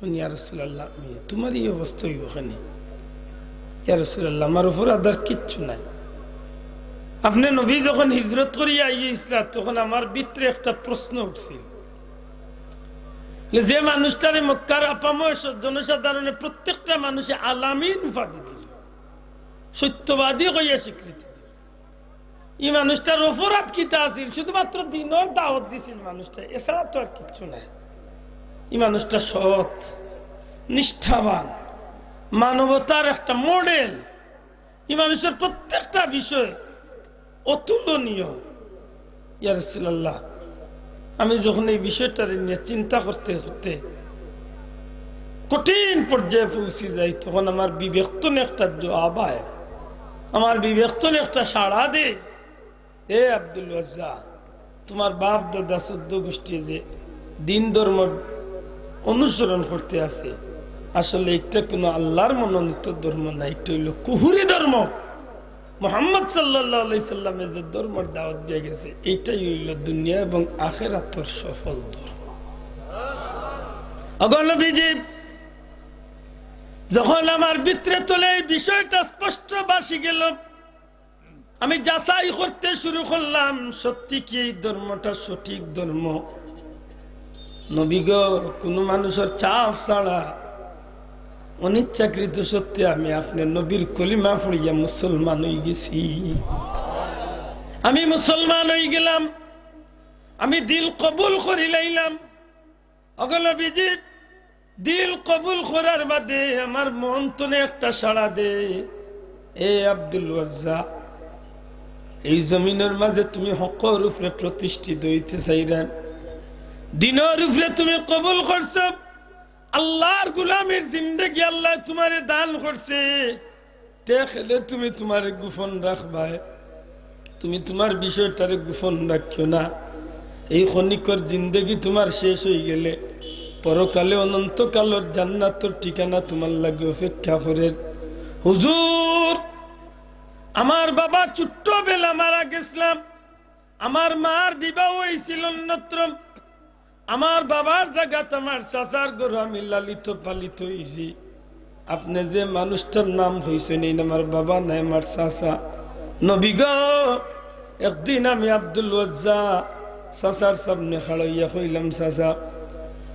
কইন, "ইয়া রাসূলুল্লাহ, আমি।" "তুমার ই অবস্থা অইবো কেনে?" "ইয়া রাসূলুল্লাহ, আমার অপরাধ আর কিচ্ছু নাই। আপনে নবী যখন হিজরত করিয়া আইছলা, তখন আমার ভিতরে একটা প্রশ্ন উঠছিল যে, যে মানুষটারে মক্কার আপামর স-, জনসাধারণে প্রত্যেকটা মানুষে আল-আমিন উপাধি দিল, সত্যবাদী কইয়া স্বীকৃতি দিল, ই মানুষটার অপরাধ কিতা আছিল? শুধুমাত্র দ্বীনর দাওয়াত দিছিল মানুষটা, এছাড়া তো আর কিচ্ছু নাই। ই মানুষটা সৎ, নিষ্ঠাবান, মানবতার একটা মডেল। ই মানুষর প্রত্যেকটা বিষয় অতুলনীয়।" ইয়া রাসূলুল্লাহ, আমি যখন এই বিষয়টারে নিয়া চিন্তা করতে করতে কঠিন পর্যায়ে পৌঁছি যাই, তখন আমার বিবেক তনে একটা জবাব আয়, আমার বিবেক তনে একটা সাড়া দে, "এ আব্দুল ওয়াজ্জা, তুমার বাপ দাদা চৌদ্দ গোষ্ঠী যে দ্বীন ধর্ম অনুসরণ করতে আছে, আসলে ইটা কুনু আল্লার মনোনীত ধর্ম না, ইটা অইলো কুফুরি ধর্ম।" মুহাম্মদ সাল্লাল্লাহু আলাইহি সাল্লামে যে ধর্মর দাওয়াত দিয়া গেছে, এইটাই অইলো দুনিয়া এবং আখেরাতর সফল ধর্ম। ওগো নবীজি, যখন আমার ভিতরে তনে এই বিষয়টা স্পষ্ট ভাসি গেল, আমি যাচাই করতে শুরু করলাম, সত্যি কি এই ধর্মটা সঠিক ধর্ম? নবী গো, কুনু মানুষর চাপ ছাড়া অনিচ্ছাকৃত সত্যে আমি আপনে নবীর কলিমা পড়িয়া মুসলমান অইগেছি। আমি মুসলমান অইগেলাম, আমি দিল কবুল করিলাইলাম। ওগো নবীজি, দিল কবুল করার বাদে আমার মন তনে একটা সাড়া দে, "এ আব্দুল ওয়াজ্জা, এই জমিনর মাঝে তুমি হকর উপরে প্রতিষ্ঠিত অইতে চাইরায়, দ্বীনর উপরে তুমি কবুল করছো, আল্লার গোলামির জিন্দেগি আল্লায় তুমারে দান করছে, তে কেনে তুমি তুমারে গোপন রাখবায়? তুমি তুমার বিষয়টারে গোপন রাখিও না। এই ক্ষণিকর জিন্দেগি তুমার শেষ অইগেলে পরকালে অনন্তকালর জান্নাতর ঠিকানা তুমার লাগি অপেক্ষা করের।" হুজুর, আমার বাবা ছোট্ট বেলা মারা গেছলা। আমার মার বিবাহ অইছিল অন্যত্র। আমার বাবার জাগাত আমার চাচার ঘরো আমি লালিত পালিত অইছি। আপনে যে মানুষটার নাম কইছইন, এইন আমার বাবা নায়, আমার চাচা। নবী গো, একদিন আমি আব্দুল ওয়াজ্জা চাচার সামনে খাড়া অইয়া কইলাম, "চাচা,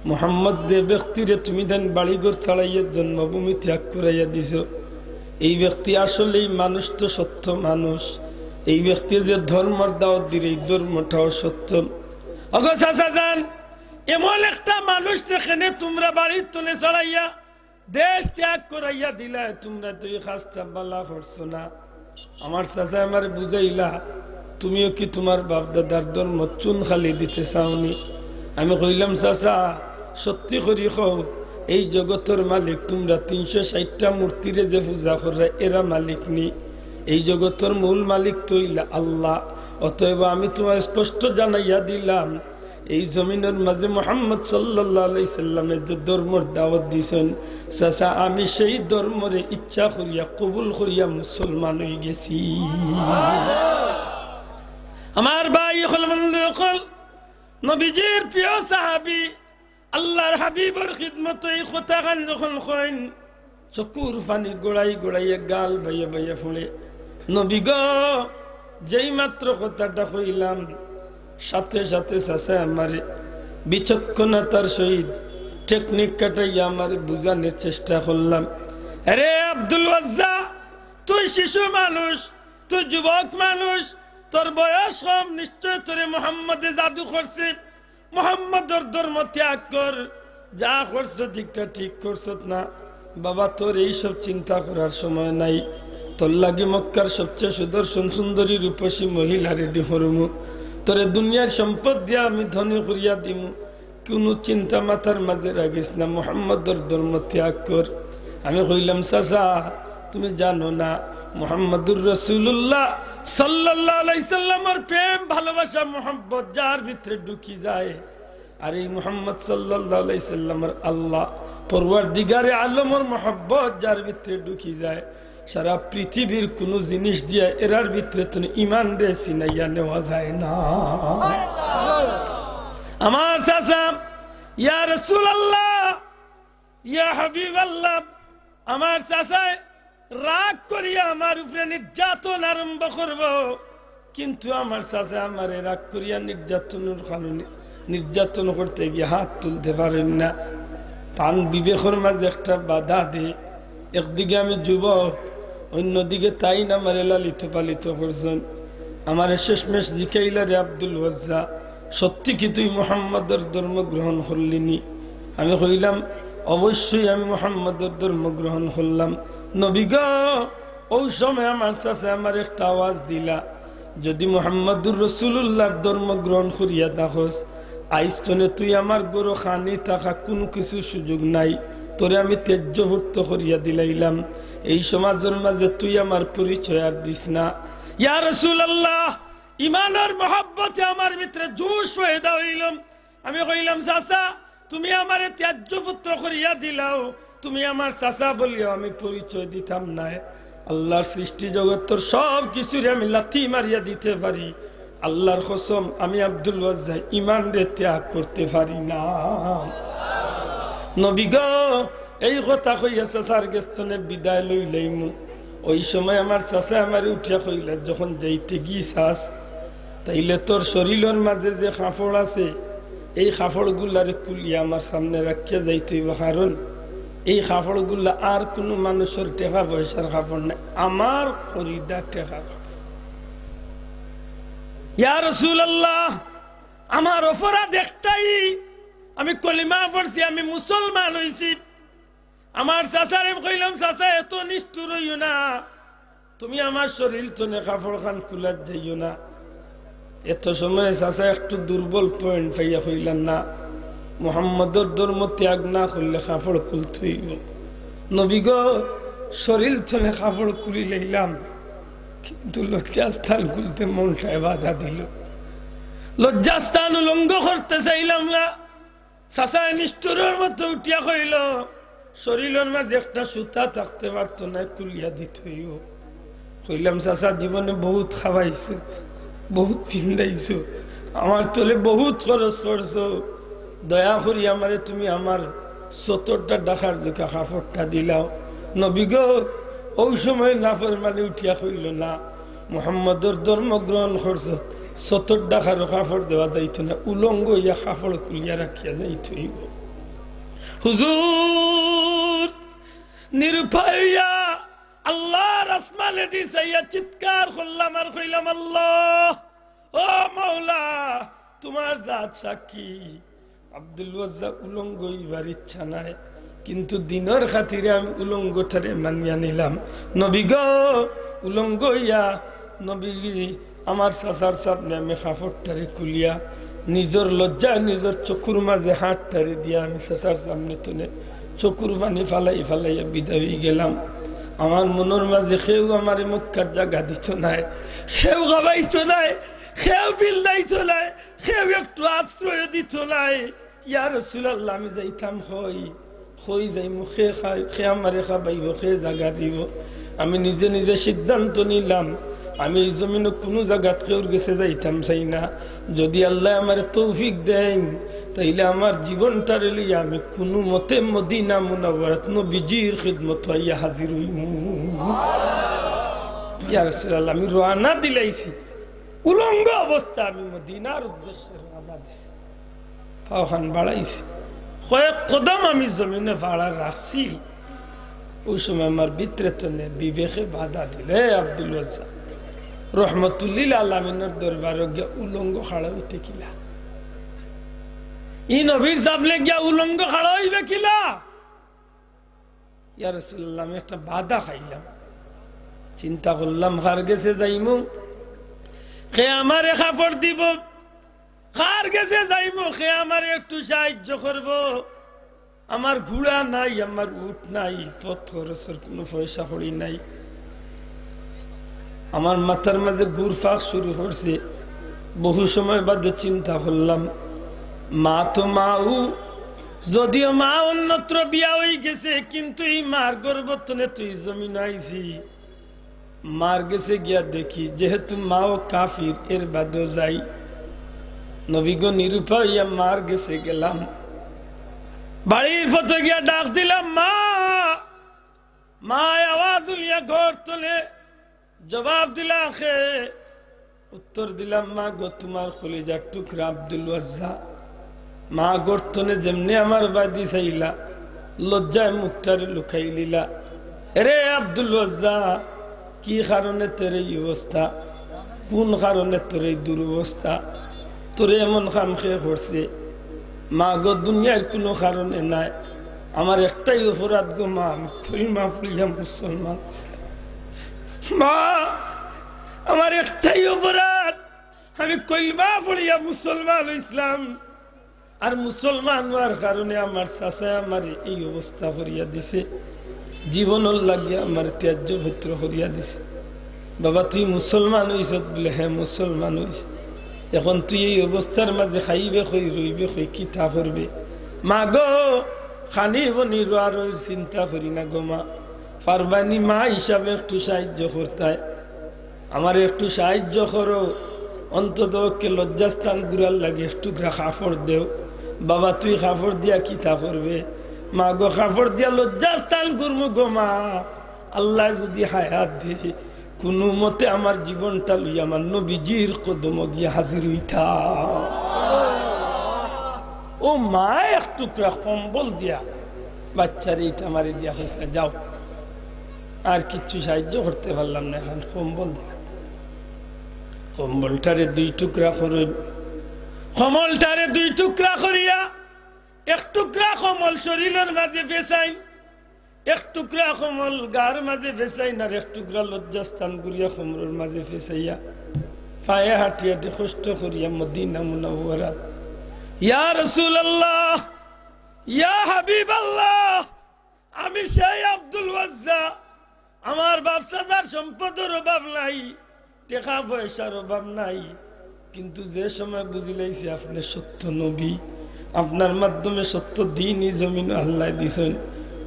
মোহাম্মদ যে ব্যক্তিরে তুমি তান বাড়িঘর ছাড়াইয়া জন্মভূমি ত্যাগ করাইয়া দিছো, এই ব্যক্তি আসলেই মানুষ তো সত্য মানুষ, এই ব্যক্তি যে ধর্মর দাওয়াত দিরে, এই ধর্মটাও সত্য। ওগো চাচা যান, এমন একটা মানুষ যেখানে তুমরা বাড়ির তনে ছাড়াইয়া দেশ ত্যাগ করাইয়া দিলায়, তুমরা তো এই কাজটা বালা করছো না।" আমার চাচায় আমারে বুঝাইলা, "তুমিও কি তুমার বাপ-দাদার ধর্ম চুনকালি দিতে চাওনি?" আমি কইলাম, "চাচা, সত্যি করি কও, এই জগতর মালিক তুমরা তিনশো ষাইটটা মূর্তিরে যে পূজা কররা, এরা মালিক নি? এই জগতর মূল মালিক তো অইলা আল্লাহ। অতএব আমি তুমারে স্পষ্ট জানাইয়া দিলাম, এই জমিনর মাঝে মুহাম্মদ সাল্লাল্লাহু আলাইহি সাল্লামে যে ধর্মর দাওয়াত দিছইন, চাচা, আমি সেই ধর্মরে ইচ্ছা করিয়া, কবুল করিয়া মুসলমান অইগেছি।" আমার ভাই অকল, বন্ধু অকল, নবীজির প্রিয় সাহাবী, আল্লাহর হাবিবর খিদমতো এই কথাখান যখন কইন, চকুর পানি গড়াই গড়াইয়া গাল বাইয়া বাইয়া পড়ে। নবী গো, যেই মাত্র কথাটা কইলাম, সাথে সাথে চাচায় আমারে বিচক্ষণতার সহিত টেকনিক খাটাইয়া আমারে বুঝানির চেষ্টা করলা। "আরে আব্দুল ওয়াজ্জা, তুই শিশু মানুষ, তুই যুবক মানুষ, তোর বয়স কম, নিশ্চয় তোরে মোহাম্মদে জাদু করছে। মোহাম্মদর ধর্ম ত্যাগ কর, যা করছত ঠিকটা ঠিক করছত না। বাবা, তোর এইসব চিন্তা করার সময় নাই। তোর লাগি মক্কার সবচেয়ে সুদর্শন সুন্দরী রূপসী মহিলা রেডি করমু, তোরে দুনিয়ার সম্পদ দিয়া আমি ধনী করিয়া দিমু। কুনু চিন্তা মাথার মাঝে রাখিস না, মোহাম্মদর ধর্ম ত্যাগ কর।" আমি কইলাম, "চাচা, তুমি জানো না, মুহাম্মাদুর রাসূলুল্লাহ সাল্লাল্লাহু আলাইহি সাল্লামর প্রেম, ভালোবাসা, মোহাব্বত যার ভিতরে ঢুকি যায়, আর এই মুহাম্মদ সাল্লাল্লাহু আলাইহি সাল্লামর আল্লাহ পরওয়ারদিগারে আলমর মোহাব্বত যার ভিতরে ঢুকি যায়, সারা পৃথিবীর কুনু জিনিস দিয়া এরার ভিতরে তো ইমানরে ছিনাইয়া নেওয়া যায় না।" আমার চাচা, ইয়া রাসূলুল্লাহ, ইয়া হাবিবাল্লাহ, আমার চাচায় রাগ করিয়া আমার উপরে নির্যাতন আরম্ভ করব, কিন্তু আমার চাচায় আমারে রাগ করিয়া নির্যাতনর কারণে, নির্যাতন করতে গিয়া হাত তুলতে পারইন না। তান বিবেকর মাঝে একটা বাধা দে। একদিকে আমি যুবক, অন্যদিকে তাইন আমারে লালিত পালিত করছইন। আমারে শেষমেশ জিকাইলা, "রে আব্দুল ওয়াজ্জা, সত্যি কি তুই মুহাম্মদর ধর্ম গ্রহণ করলি নি?" আমি কইলাম, "অবশ্যই আমি মুহাম্মদর ধর্ম গ্রহণ করলাম।" নবী গো, অউ সময় আমার চাচায় আমারে একটা আওয়াজ দিলা, "যদি মুহাম্মাদুর রাসূলুল্লাহর ধর্ম গ্রহণ করিয়া থাকস, আইজ তনে তুই আমার ঘরো খানি থাকা কুনু কিছুর সুযোগ নাই, তোরে আমি ত্যায্যপুত্র করিয়া দিলাইলাম। এই সমাজর মাঝে তুই আমার পরিচয় আর দিস না।" ইয়া রাসূলুল্লাহ, ইমানর মহব্বতে আমার ভিতরে জোশ পয়দা অইল। আমি কইলাম, "চাচা, তুমি আমারে ত্যায্যপুত্র করিয়া দিলাও, তুমি আমার চাচা বলিয়াও আমি পরিচয় দিতাম নায়। আল্লাহর সৃষ্টি জগতর সব কিছুরে আমি লাথি মারিয়া দিতে পারি, আল্লাহর কসম, আমি আব্দুল ওয়াজ্জা ইমানরে ত্যাগ করতে পারি না।" নবী গো, এই কথা কইয়া চাচার গেছ তনে বিদায় লইলাইমু। ওই সময় আমার চাচায় আমারে উঠিয়া কইলা, "যখন যাইতে গি চাস, তাইলে তোর শরীলর মাঝে যে কাপড় আছে, এই কাপড়গুলারে খুলিয়া আমার সামনে রাখিয়া যাইতে অইব, কারণ এই কাপড়গুলা আর কুনু মানুষর টেকা পয়সার কাপড় নায়, আমার খরিদা টেকা কাপড়।" ইয়া রাসূলুল্লাহ, আমার অপরাধ একটাই, আমি কলিমা পড়ছি, আমি মুসলমান অইছি। আমার চাচারে কইলাম, "চাচা, এত নিষ্ঠুর অইও না, তুমি আমার শরীল তনে কাপড় খান খুলাত যাইও না।" এত সময় চাচা একটু দুর্বল পয়েন্ট পাইয়া কইলা, "না, মুহাম্মদর ধর্ম ত্যাগ না করলে কাপড় খুলতে অইব।" নবী গো, শরীল তনে কাপড় খুলি লইলাম, কিন্তু লজ্জাস্থান খুলতে মনটায় বাধা দিল। লজ্জাস্থান উলঙ্গ করতে চাইলাম না। চাচায় নিষ্ঠুরর মতো উঠিয়া কইল, "শরীলর মাঝে একটা সুতা থাকতে পারতো না, খুলিয়া দিতে অইব।" কইলাম, "চাচা, জীবনে বহুত খাওয়াইছো, বহুত পিন্দাইছো, আমার তলে বহুত খরচ করছো, দয়া করি আমারে তুমি আমার সতরটা ডাকার জুকা কাপড়টা দিলাও।" নবী গো, ওই সময় নাফরমানে উঠিয়া কইল, "না, মুহাম্মদর ধর্ম গ্রহণ করছো, সতর ডাকারও কাপড় দেওয়া যাইতো না, উলঙ্গ ইয়া কাপড় খুলিয়া রাখিয়া যাইতে হইব।" হুজুর, নিরুপায় হইয়া আল্লাহর আসমানে দি চাইয়া চিৎকার করলাম আর কইলাম, "আল্লাহ, ও মাওলা, তোমার জাত সাক্ষী, আব্দুল ওয়াজ্জা উলঙ্গ হইবার ইচ্ছা নাই, কিন্তু দিনর খাতিরে আমি উলঙ্গটারে মানিয়া নিলাম।" নবী গো, উলঙ্গ হইয়া নবী আমার চাচার সামনে আমি কাপড়টারে খুলিয়া নিজর লজ্জায় নিজর চকুর মাঝে হাতটারে দিয়া আমি চাচার সামনে তনে চকুর পানি ফালাই ফালাইয়া বিদায় হয়ে গেলাম। আমার মনর মাঝে কেউ আমারে মক্কার জাগা দিত নাই, কেউ খাবাইত নাই, কেউ বিল দাইত নাই, কেউ একটু আশ্রয় দিত নাই। ইয়া রাসূলুল্লাহ, আমি যাইতাম কই? কই যাইমু? কে খাই-, কে আমারে খাবাইব, কে জাগা দিব? আমি নিজে নিজে সিদ্ধান্ত নিলাম, আমি এই জমিনো কুনু জাগাত কেউর গেছে যাইতাম চাই না। যদি আল্লায় আমারে তৌফিক দেইন, তাইলে আমার জীবনটারে লইয়া আমি কুনু মতে মদিনা মুনাওয়ারাত নবীজির খিদমত আইয়া হাজির হইমু। ইয়া রাসূলুল্লাহ, আমি রওয়ানা দিলাইছি, উলঙ্গ অবস্থা আমি মদিনার উদ্দেশ্যে রওয়ানা দিছি। পাওখান বাড়াইছি, কয়েক কদম আমি জমিনে ফাড়া রাখছি, ওই সময় আমার ভিতরে তনে বিবেকে বাধা দিল, "এ আব্দুল ওয়াজ্জা, রহমতুল্লিল আলামিনর দরবারো গিয়া উলঙ্গ খাড়া হইতে কিলা? ই নবীর সামনে গিয়া উলঙ্গ খাড়া হইবে কিলা?" ইয়া রাসূলুল্লাহ, আমি একটা বাধা খাইলাম। চিন্তা করলাম, কার গেছে যাইমু, কে আমারে কাপড় দিব, কার গেছে যাইমু, কে আমারে একটু সাহায্য করব। আমার ঘোড়া নাই, আমার উট নাই, পথ খরচর কুনু পয়সা কড়ি নাই। আমার মাথার মাঝে ঘুরপাক শুরু করছে। বহু সময় বাদে চিন্তা করলাম, মা তো মাউ, যদিও মা অন্যত্র বিয়া হই গেছে, কিন্তু এই মার গর্ভ তনে তুই জমিন আইছি। মার গেছে গিয়া দেখি, যেহেতু মাও কাফির, এর বাদেও যাই। নবী গো, নিরুপায় হইয়া মার গেছে গেলাম। বাড়ির পথে গিয়া ডাক দিলাম, "মা।" মায় আওয়াজ উলিয়া ঘর তনে জবাব দিলা, "কে?" উত্তর দিলাম, "মা গো, তোমার কলিজার টুকরা আব্দুল ওয়াজ্জা।" মা গর্তনে যেমনে আমার বাদি চাইলা, লজ্জায় মুখটারে লুকাই লিলা। "এরে আব্দুল ওয়াজ্জা, কি কারণে তোর এই অবস্থা? কোন কারণে তোর এই দুরবস্থা? তোরে এমন কাম কে করছে?" "মা গো, দুনিয়ার কোনো কারণে নাই, আমার একটাই অপরাধ গো মা, আমি কলিমা পড়িয়া মুসলমান অইছিলাম। মা, আমার একটাই অপরাধ, আমি কলিমা পড়িয়া মুসলমান অইছিলাম, আর মুসলমান হওয়ার কারণে আমার চাচায় আমারে এই অবস্থা করিয়া দিছে, জীবনর লাগি আমারে ত্যায্য পুত্র করিয়া দিছে।" "বাবা, তুই মুসলমান অইছত?" বলে, "হ্যাঁ, মুসলমান অইছি।" "এখন তুই এই অবস্থার মাঝে খাইবে কই, রইবে কই, কিতা করবে?" "মা গো, খানি বনি রোয়া রইর চিন্তা করি না গো মা, পারবানি মা হিসাবে একটু সাহায্য করতায়, আমারে একটু সাহায্য করো, অন্তত পক্ষে লজ্জাস্থান ঘুরার লাগি এক টুকরা কাপড় দেও।" "বাবা, তুই কাপড় দিয়া কিতা করবে?" "মা গো, কাপড় দিয়া লজ্জাস্থান ঘুরমু গো মা, আল্লায় যদি হায়াত দে, কুনু মতে আমার জীবনটা লইয়া আমার নবীজির কদমো গিয়া হাজির অইতাম।" ও মা এক টুকরা কম্বল দিয়া বাচ্চারে ইটা মারি দিয়া কইছে, "যাও, আর কিচ্ছু সাহায্য করতে পারলাম না, এখন কম্বল দিয়া।" কম্বলটারে দুই টুকরা করইন, কম্বলটারে দুই টুকরা করিয়া এক টুকরা কম্বল শরীরর মাঝে পেছাইন, এক টুকরা কম্বল গার মাঝে পেছাইন, আর এক টুকরা লজ্জাস্থান ঘুরিয়া কম্বলর মাঝে পেছাইয়া পায়ে হাঁটি হাঁটি কষ্ট করিয়া মদিনা মুনাওয়ারাত। ইয়া রাসূলুল্লাহ, ইয়া হাবিবাল্লাহ, আমি সেই আব্দুল ওয়াজ্জা, আমার বাপ চাচার সম্পদর অভাব নাই, টেকা পয়সার অভাব নাই, কিন্তু যে সময় বুঝিলাইছি আপনে সত্য নবী, আপনার মাধ্যমে সত্য দ্বীন ই জমিনো আল্লায় দিছইন,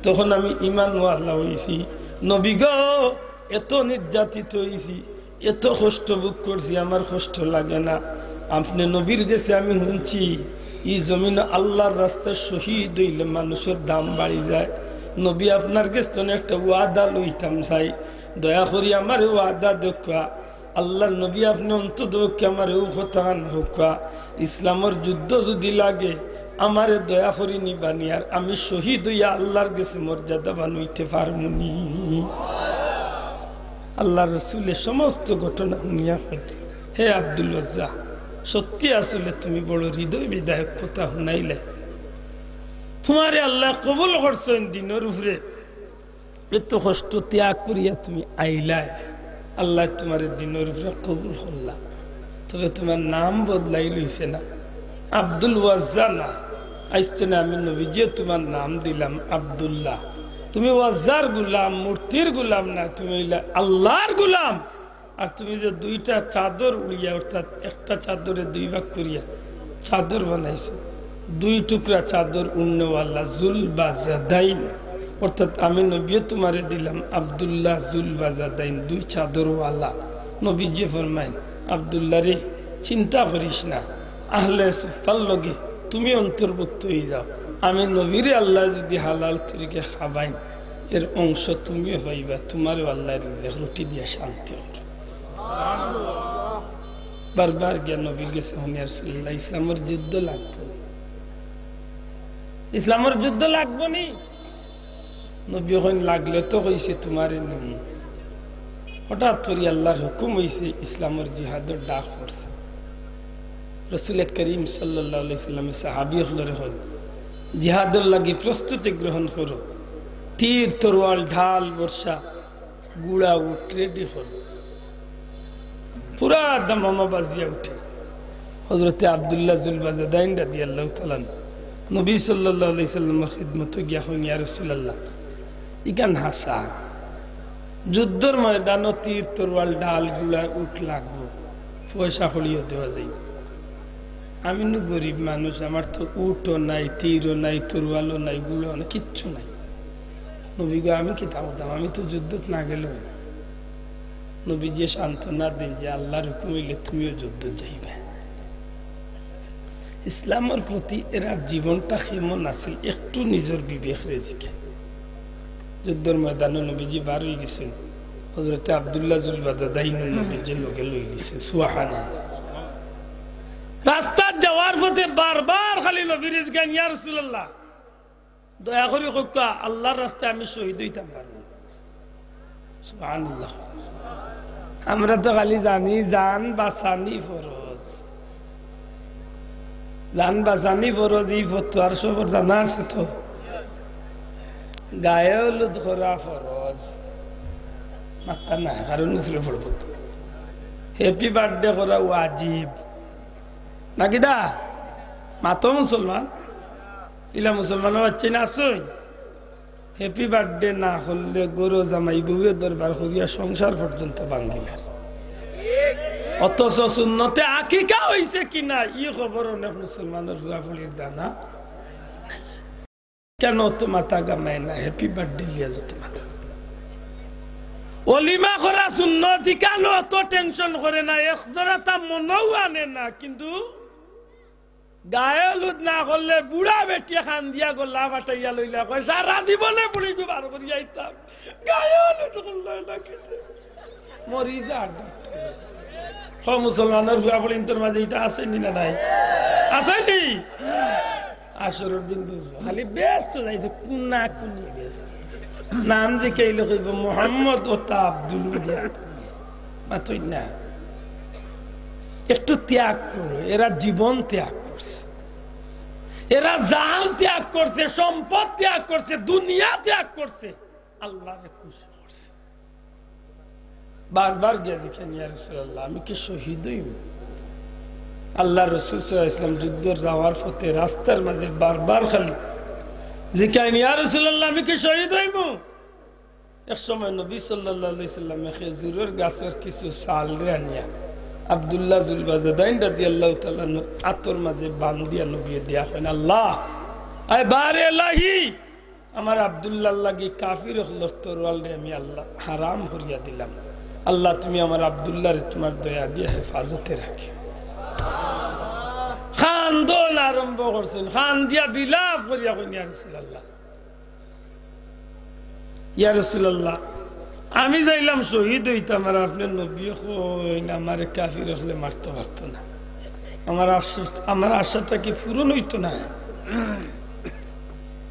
তখন আমি ইমানওয়ালা অইছি। নবী গো, এত নির্যাতিত অইছি, এত কষ্ট ভোগ করছি, আমার কষ্ট লাগে না। আপনে নবীর গেছে আমি হুনছি, ই জমিনো আল্লার রাস্তায় শহীদ অইলে মানুষর দাম বাড়ি যায়। নবী, আপনার গেছ থনে একটা ওয়াদা লইতাম চাই, দয়া করি আমারে ওয়াদা দেউক্কা। আল্লার নবী, আপনে অন্তত পক্ষে আমারে অউ কথাখান কউক্কা, ইসলামর যুদ্ধ যুদি লাগে, আমারে দয়া করি নিবানি, আর আমি শহীদ অইয়া আল্লার গেছে মর্যাদাবান অইতে পারমুনি। আল্লার রসুলে সমস্ত ঘটনা হুনিয়া কইন, "হে আব্দুল উজ্জা, সত্যি আসলে তুমি বড় হৃদয় বিদারক কথা হুনাইলে। তুমারে আল্লায় কবুল করছইন দ্বীনর উপরে।" এত কষ্ট ত্যাগ করিয়া তুমি আইলায়, আল্লায় তুমারে দ্বীনর উপরে কবুল করলা, তবে তুমার নাম বদলাইল অইছে না, আব্দুল ওয়াজ্জা না। আইজ থনে আমি নবীজিয়ে তুমার নাম দিলাম আব্দুল্লাহ। তুমি ওয়াজ্জার গুলাম, মূর্তির গুলাম না, তুমি অইলা আল্লার গুলাম। আর তুমি যে দুইটা চাদর উড়িয়া, অর্থাৎ একটা চাদরে দুই ভাগ করিয়া চাদর বানাইছো, দুই টুকরা চাদর উড়নেওয়ালা, জুল বাজাদাইন, অর্থাৎ আমি নবীয়ে তুমারে দিলাম আব্দুল্লাহ জুল বাজাদাইন, দুই চাদরওয়ালা। নবীজিয়ে ফরমাইন, "আব্দুল্লাহ রে, চিন্তা করিস না, আহলে সুফার লগে তুমি অন্তর্ভুক্ত অইযাও। আমি নবীরে আল্লায় যুদি হালাল তরিকে খাবাইন, এর অংশ তুমিও পাইবা, তুমারেও আল্লায় রিজিক রুটি দিয়া শান্তি করবা।" বারবার গিয়া নবীর গেছে, "হুনি ইয়া রাসূলুল্লাহ, ইসলামর যুদ্ধ লাগবো নি? ইসলামর যুদ্ধ লাগবো নি?" নবীয়ে কইন, "লাগলে তো কইছি তুমারে নিমু।" হঠাৎ করি আল্লার হুকুম অইছে, ইসলামর জিহাদর ডাক পড়ছে। রসুলে করিম সাল্লাল্লাহু আলাইহি ওয়াসাল্লামে সাহাবী অকলরে কইন, "জিহাদর লাগি প্রস্তুতি গ্রহণ করো, তীর, তরোয়াল, ঢাল, বর্শা, ঘুড়া, উট রেডি করো।" পুরা দামামা বাজিয়া উঠে। হযরতে আব্দুল্লাহ জুলবাজাদাইন রাদিয়াল্লাহু তাআলা আনহু নবী সাল্লাল্লাহু আলাইহি সাল্লামর খিদমতো গিয়া কইন, "ইয়া রাসূলুল্লাহ, ইখান হাছা, যুদ্ধর ময়দানো তীর, তরোয়াল, ঢাল, ঘুড়া, উট লাগবো, পয়সা কড়িও দেওয়া যাইবো। আমি নু গরিব মানুষ, আমার তো উটও নাই, তীরও নাই, তরোয়ালও নাই, ঘুড়াও নাই, কিচ্ছু নাই। নবী গো, আমি কিতা করতাম? আমি তো যুদ্ধত না গেলেও না।" নবীজিয়ে সান্ত্বনা দেইন যে, "আল্লার হুকুম অইলে তুমিও যুদ্ধত যাইবায়।" ইসলামর প্রতি এরার জীবনটা কেমন আছিল, একটু নিজর বিবেকরে জিকাইন। যুদ্ধর ময়দানো নবীজি বার অইগেছইন, হযরতে আব্দুল্লাহ জুলবাজাদাইন নবীজির লগে লই গেছে। সুবহানাল্লাহ। রাস্তাত যাওয়ার পথে বারবার খালি নবীরে জিকাইন, "ইয়া রাসূলুল্লাহ, দয়া করি কউক্কা, আল্লার রাস্তায় আমি শহীদ অইতাম পারমু?" সুবহানাল্লাহ। আমরা তো খালি জানি জান বাঁচানি ফরজ, জান বাঁচানি ফরজ, ই ফতোয়ার সবর জানা আছে তো। গায়ে হলুদ করা ফরজ, মাতরা না, কারণ উপরে পড়বো তো। হ্যাপি বার্থডে করা ওয়াজিব, নাকি দা? মাতো মুসলমান, ইলা মুসলমানর বাচ্চা না আছইন? হ্যাপি বার্থডে না করলে ঘরো জামাই বউয়ে দরবার করিয়া সংসার পর্যন্ত ভাঙ্গিলার। অথচ সুন্নতে আকিকা অইছে কি না, ই খবর অনেক মুসলমানর পুয়া পুড়ির জানা নাই। কেন অত মাথা ঘামায় না? হ্যাপি বার্থডে লইয়া যত মাথা। অলিমা করা সুন্নত, ইখানো অত টেনশন করে না, এক জরাতা মনও আনে না, কিন্তু গায়ে হলুদ না করলে বুড়া বেটিয়ে কান্দিয়া গলা ফাটাইয়া লইলা, কয়, "সারা জীবনে পুড়ি দুবার করি যাইতাম, গায়ে হলুদ করলে না কেনে?" মরি যার। হ, মুসলমানর পুয়া পুড়িন্তর মাঝে ইটা আছে নি না নাই? আছে নি? হাশরর দিন বুঝবো। খালি বেহেস্তো যাইতো, কুনা কুনি বেহেস্তো। নাম জিকাইলে কইবো মোহাম্মদ অতা আব্দুল উলিয়া। মাতইন না। একটু ত্যাগ করো। এরা জীবন ত্যাগ করছে, এরা জান ত্যাগ করছে, সম্পদ ত্যাগ করছে, দুনিয়া ত্যাগ করছে, আল্লাহরে খুশি করছে। বারবার গিয়া জিকাইন, "ইয়া রাসূলুল্লাহ, আমি কি শহীদ অইমু?" আল্লাহর রাসূল সাল্লাল্লাহু আলাইহি ওয়াসাল্লাম যুদ্ধর যাওয়ার পথে রাস্তার মাঝে বারবার খালি জিকাইন, "ইয়া রাসূলুল্লাহ, আমি কি শহীদ অইমু?" এক সময় নবী সাল্লাল্লাহু আলাইহি ওয়াসাল্লামে খেজুরর গাছর কিছু ছালরে আনিয়া আব্দুল্লাহ জুলবাজাদাইন রাদিয়াল্লাহু তাআলা আনহুর আতর মাঝে বান্ধিয়া নবীয়ে দিয়া কইন, "আল্লাহ, আয় বারে এলাহি, আমার আব্দুল্লাহর লাগি কাফির অকলর তরোয়ালরে আমি আল্লাহ হারাম করিয়া দিলাম। আল্লাহ, তুমি আমার আব্দুল্লাহরে তোমার দয়া দিয়া হেফাজতে রাখিও। কান্দন আরম্ভ করছইন, কান্দিয়া বিলাপ করিয়া কইন, ইয়া রাসূলুল্লাহ, ইয়া রাসূলুল্লাহ, আমি যাইলাম শহীদ অইতাম, আর আপনে নবীয়ে কইন আমারে কাফির অকলে মারতো পারতো না। আমার আশা, আমার আশাটা কি পূরণ অইতো না?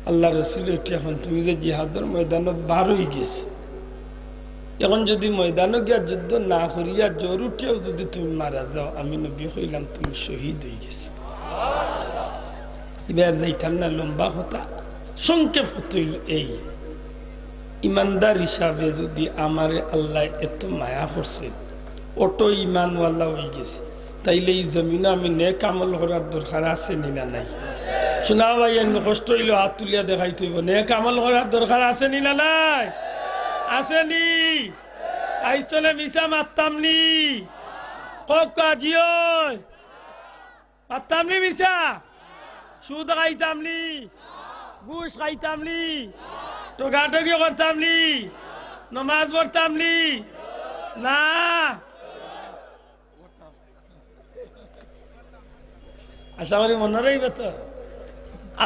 আল্লাহর রসুল, ইটা অখন তুমি যে জিহাদর ময়দানো বার অইগেছো, অখন যুদি ময়দানো গিয়া যুদ্ধ না করিয়া জ্বর উঠিয়াও যুদি তুমি মারা যাও, আমি নবীয়ে কইলাম তুমি শহীদ অইগেছো। ইবার যাইতাম না, লম্বা কথা, সংক্ষেপ কথা অইলো এই, ইমানদার হিসাবে যুদি আমারে আল্লায় এত মায়া করছে, অত ইমানওয়ালা অইগেছি, তাইলে ই জমিনো আমি নেক আমল করার দরকার আছে নি না নাই? শুনা ভাই, এমনে কষ্ট অইলেও আত তুলিয়া দেখাইতে অইবো, নেক আমল করার দরকার আছে নি না নাই? আছে নি? আইজ তনে মিছা মাততাম নি? কউক্কা জি অয়। মাততাম নি মিছা? সুদ খাইতাম নি? ঘুষ খাইতাম নি? ঠগাঠগি করতাম নি? নমাজ পড়তাম নি? না। আশা করি মনো রইবো তো।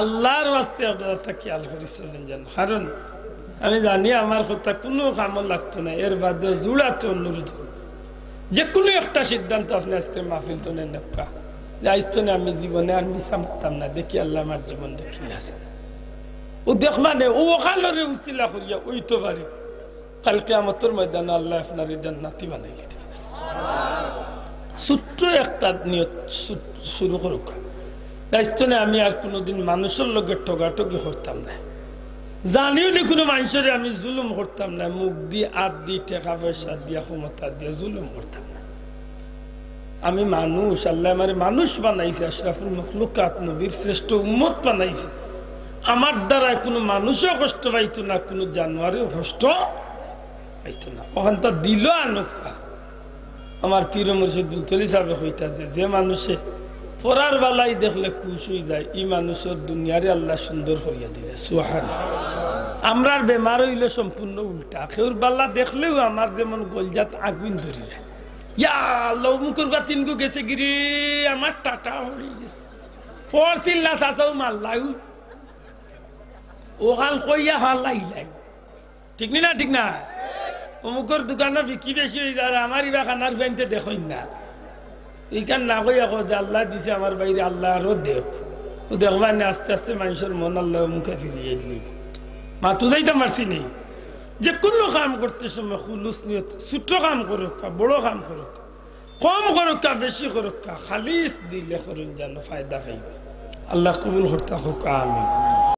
আল্লাহর ওয়াস্তে আপনারা তা খিয়াল করি চলইন যেন, কারণ আমি জানি আমার কথা কুনু কামো লাগতো না, এর বাদে জুড়াতে অনুরোধ করব। যে কুনু একটা সিদ্ধান্ত আপনে আইজকে মাহফিল তনে নেউক্কা, যে আইজ তনে আমি জীবনে আর মিছা মাততাম না, দেখি আল্লায় আমার জীবনরে কিলা চালায়। অউ দেখবা নে, অউ অখানরে উছিলা করিয়া অইতো পারে কাল কিয়ামতর ময়দানো আল্লায় আপনারে জান্নাতি বানাইলিতা। ছোট্ট একটা নিয়ত শু-, শুরু করউক্কা। আইজ তনে আমি আর কুনুদিন মানুষর লগে ঠগাঠগি করতাম না। জানিও নি কুনু মানষরে আমি জুলুম করতাম না, মুখ দি, আত দি, টেকা পয়সা দিয়া, ক্ষমতা দিয়া জুলুম করতাম না। আমি মানুষ, আল্লায় আমারে মানুষ বানাইছে, আশরাফুল মখলুকাত, নবীর শ্রেষ্ঠ উম্মত বানাইছে। আমার দ্বারায় কুনু মানুষও কষ্ট পাইতো না, কুনু জানোয়ারেও কষ্ট পাইতো না। অখানতা দিলো আনউক্কা। আমার পীর মুর্শিদ ফুলতলি সাবে কইতা যে, যে মানষে পরার বালাই দেখলে খুশ অইযায়, ই মানষর দুনিয়ারে আল্লায় সুন্দর করিয়া দিলে। সুবহান। আমরার বেমার অইলো সম্পূর্ণ উল্টা। কেউর বালা দেখলেউ আমার যেমন গলজাত আগুইন ধরি যায়। ইয়া আল্লাহ, অমুকর গা তিনগু গেছে গিরি, আমার টাটা হরি গেছে। ফোর চিল্লা চাচাও মারলাউ। অখান কইয়া হারলাইলাই। ঠিক নি না? ঠিক না? অমুকর দোকানো বিক্রি বেশি অইযার, আমার ইবা খানার ফাইনতে দেখইন না। ইখান না কইয়া কও যে আল্লায় দিছে আমার ভাইরে, আল্লায় আরো দেউক। অউ দেখবা নে আস্তে আস্তে মানষর মন আল্লায় অমুকে ফিরিয়া দিলিবো। মাতু যাইতাম পারছি নি? যে কুনু কাম করতে সময় খুলুস নিয়ত, ছোট কাম করউক্কা, বড় কাম করউক্কা, কম করউক্কা, বেশি করউক্কা, খালিস দিলে করইন যেন ফায়দা পাইবা। আল্লায় কবুল করতা হউক, আমিন।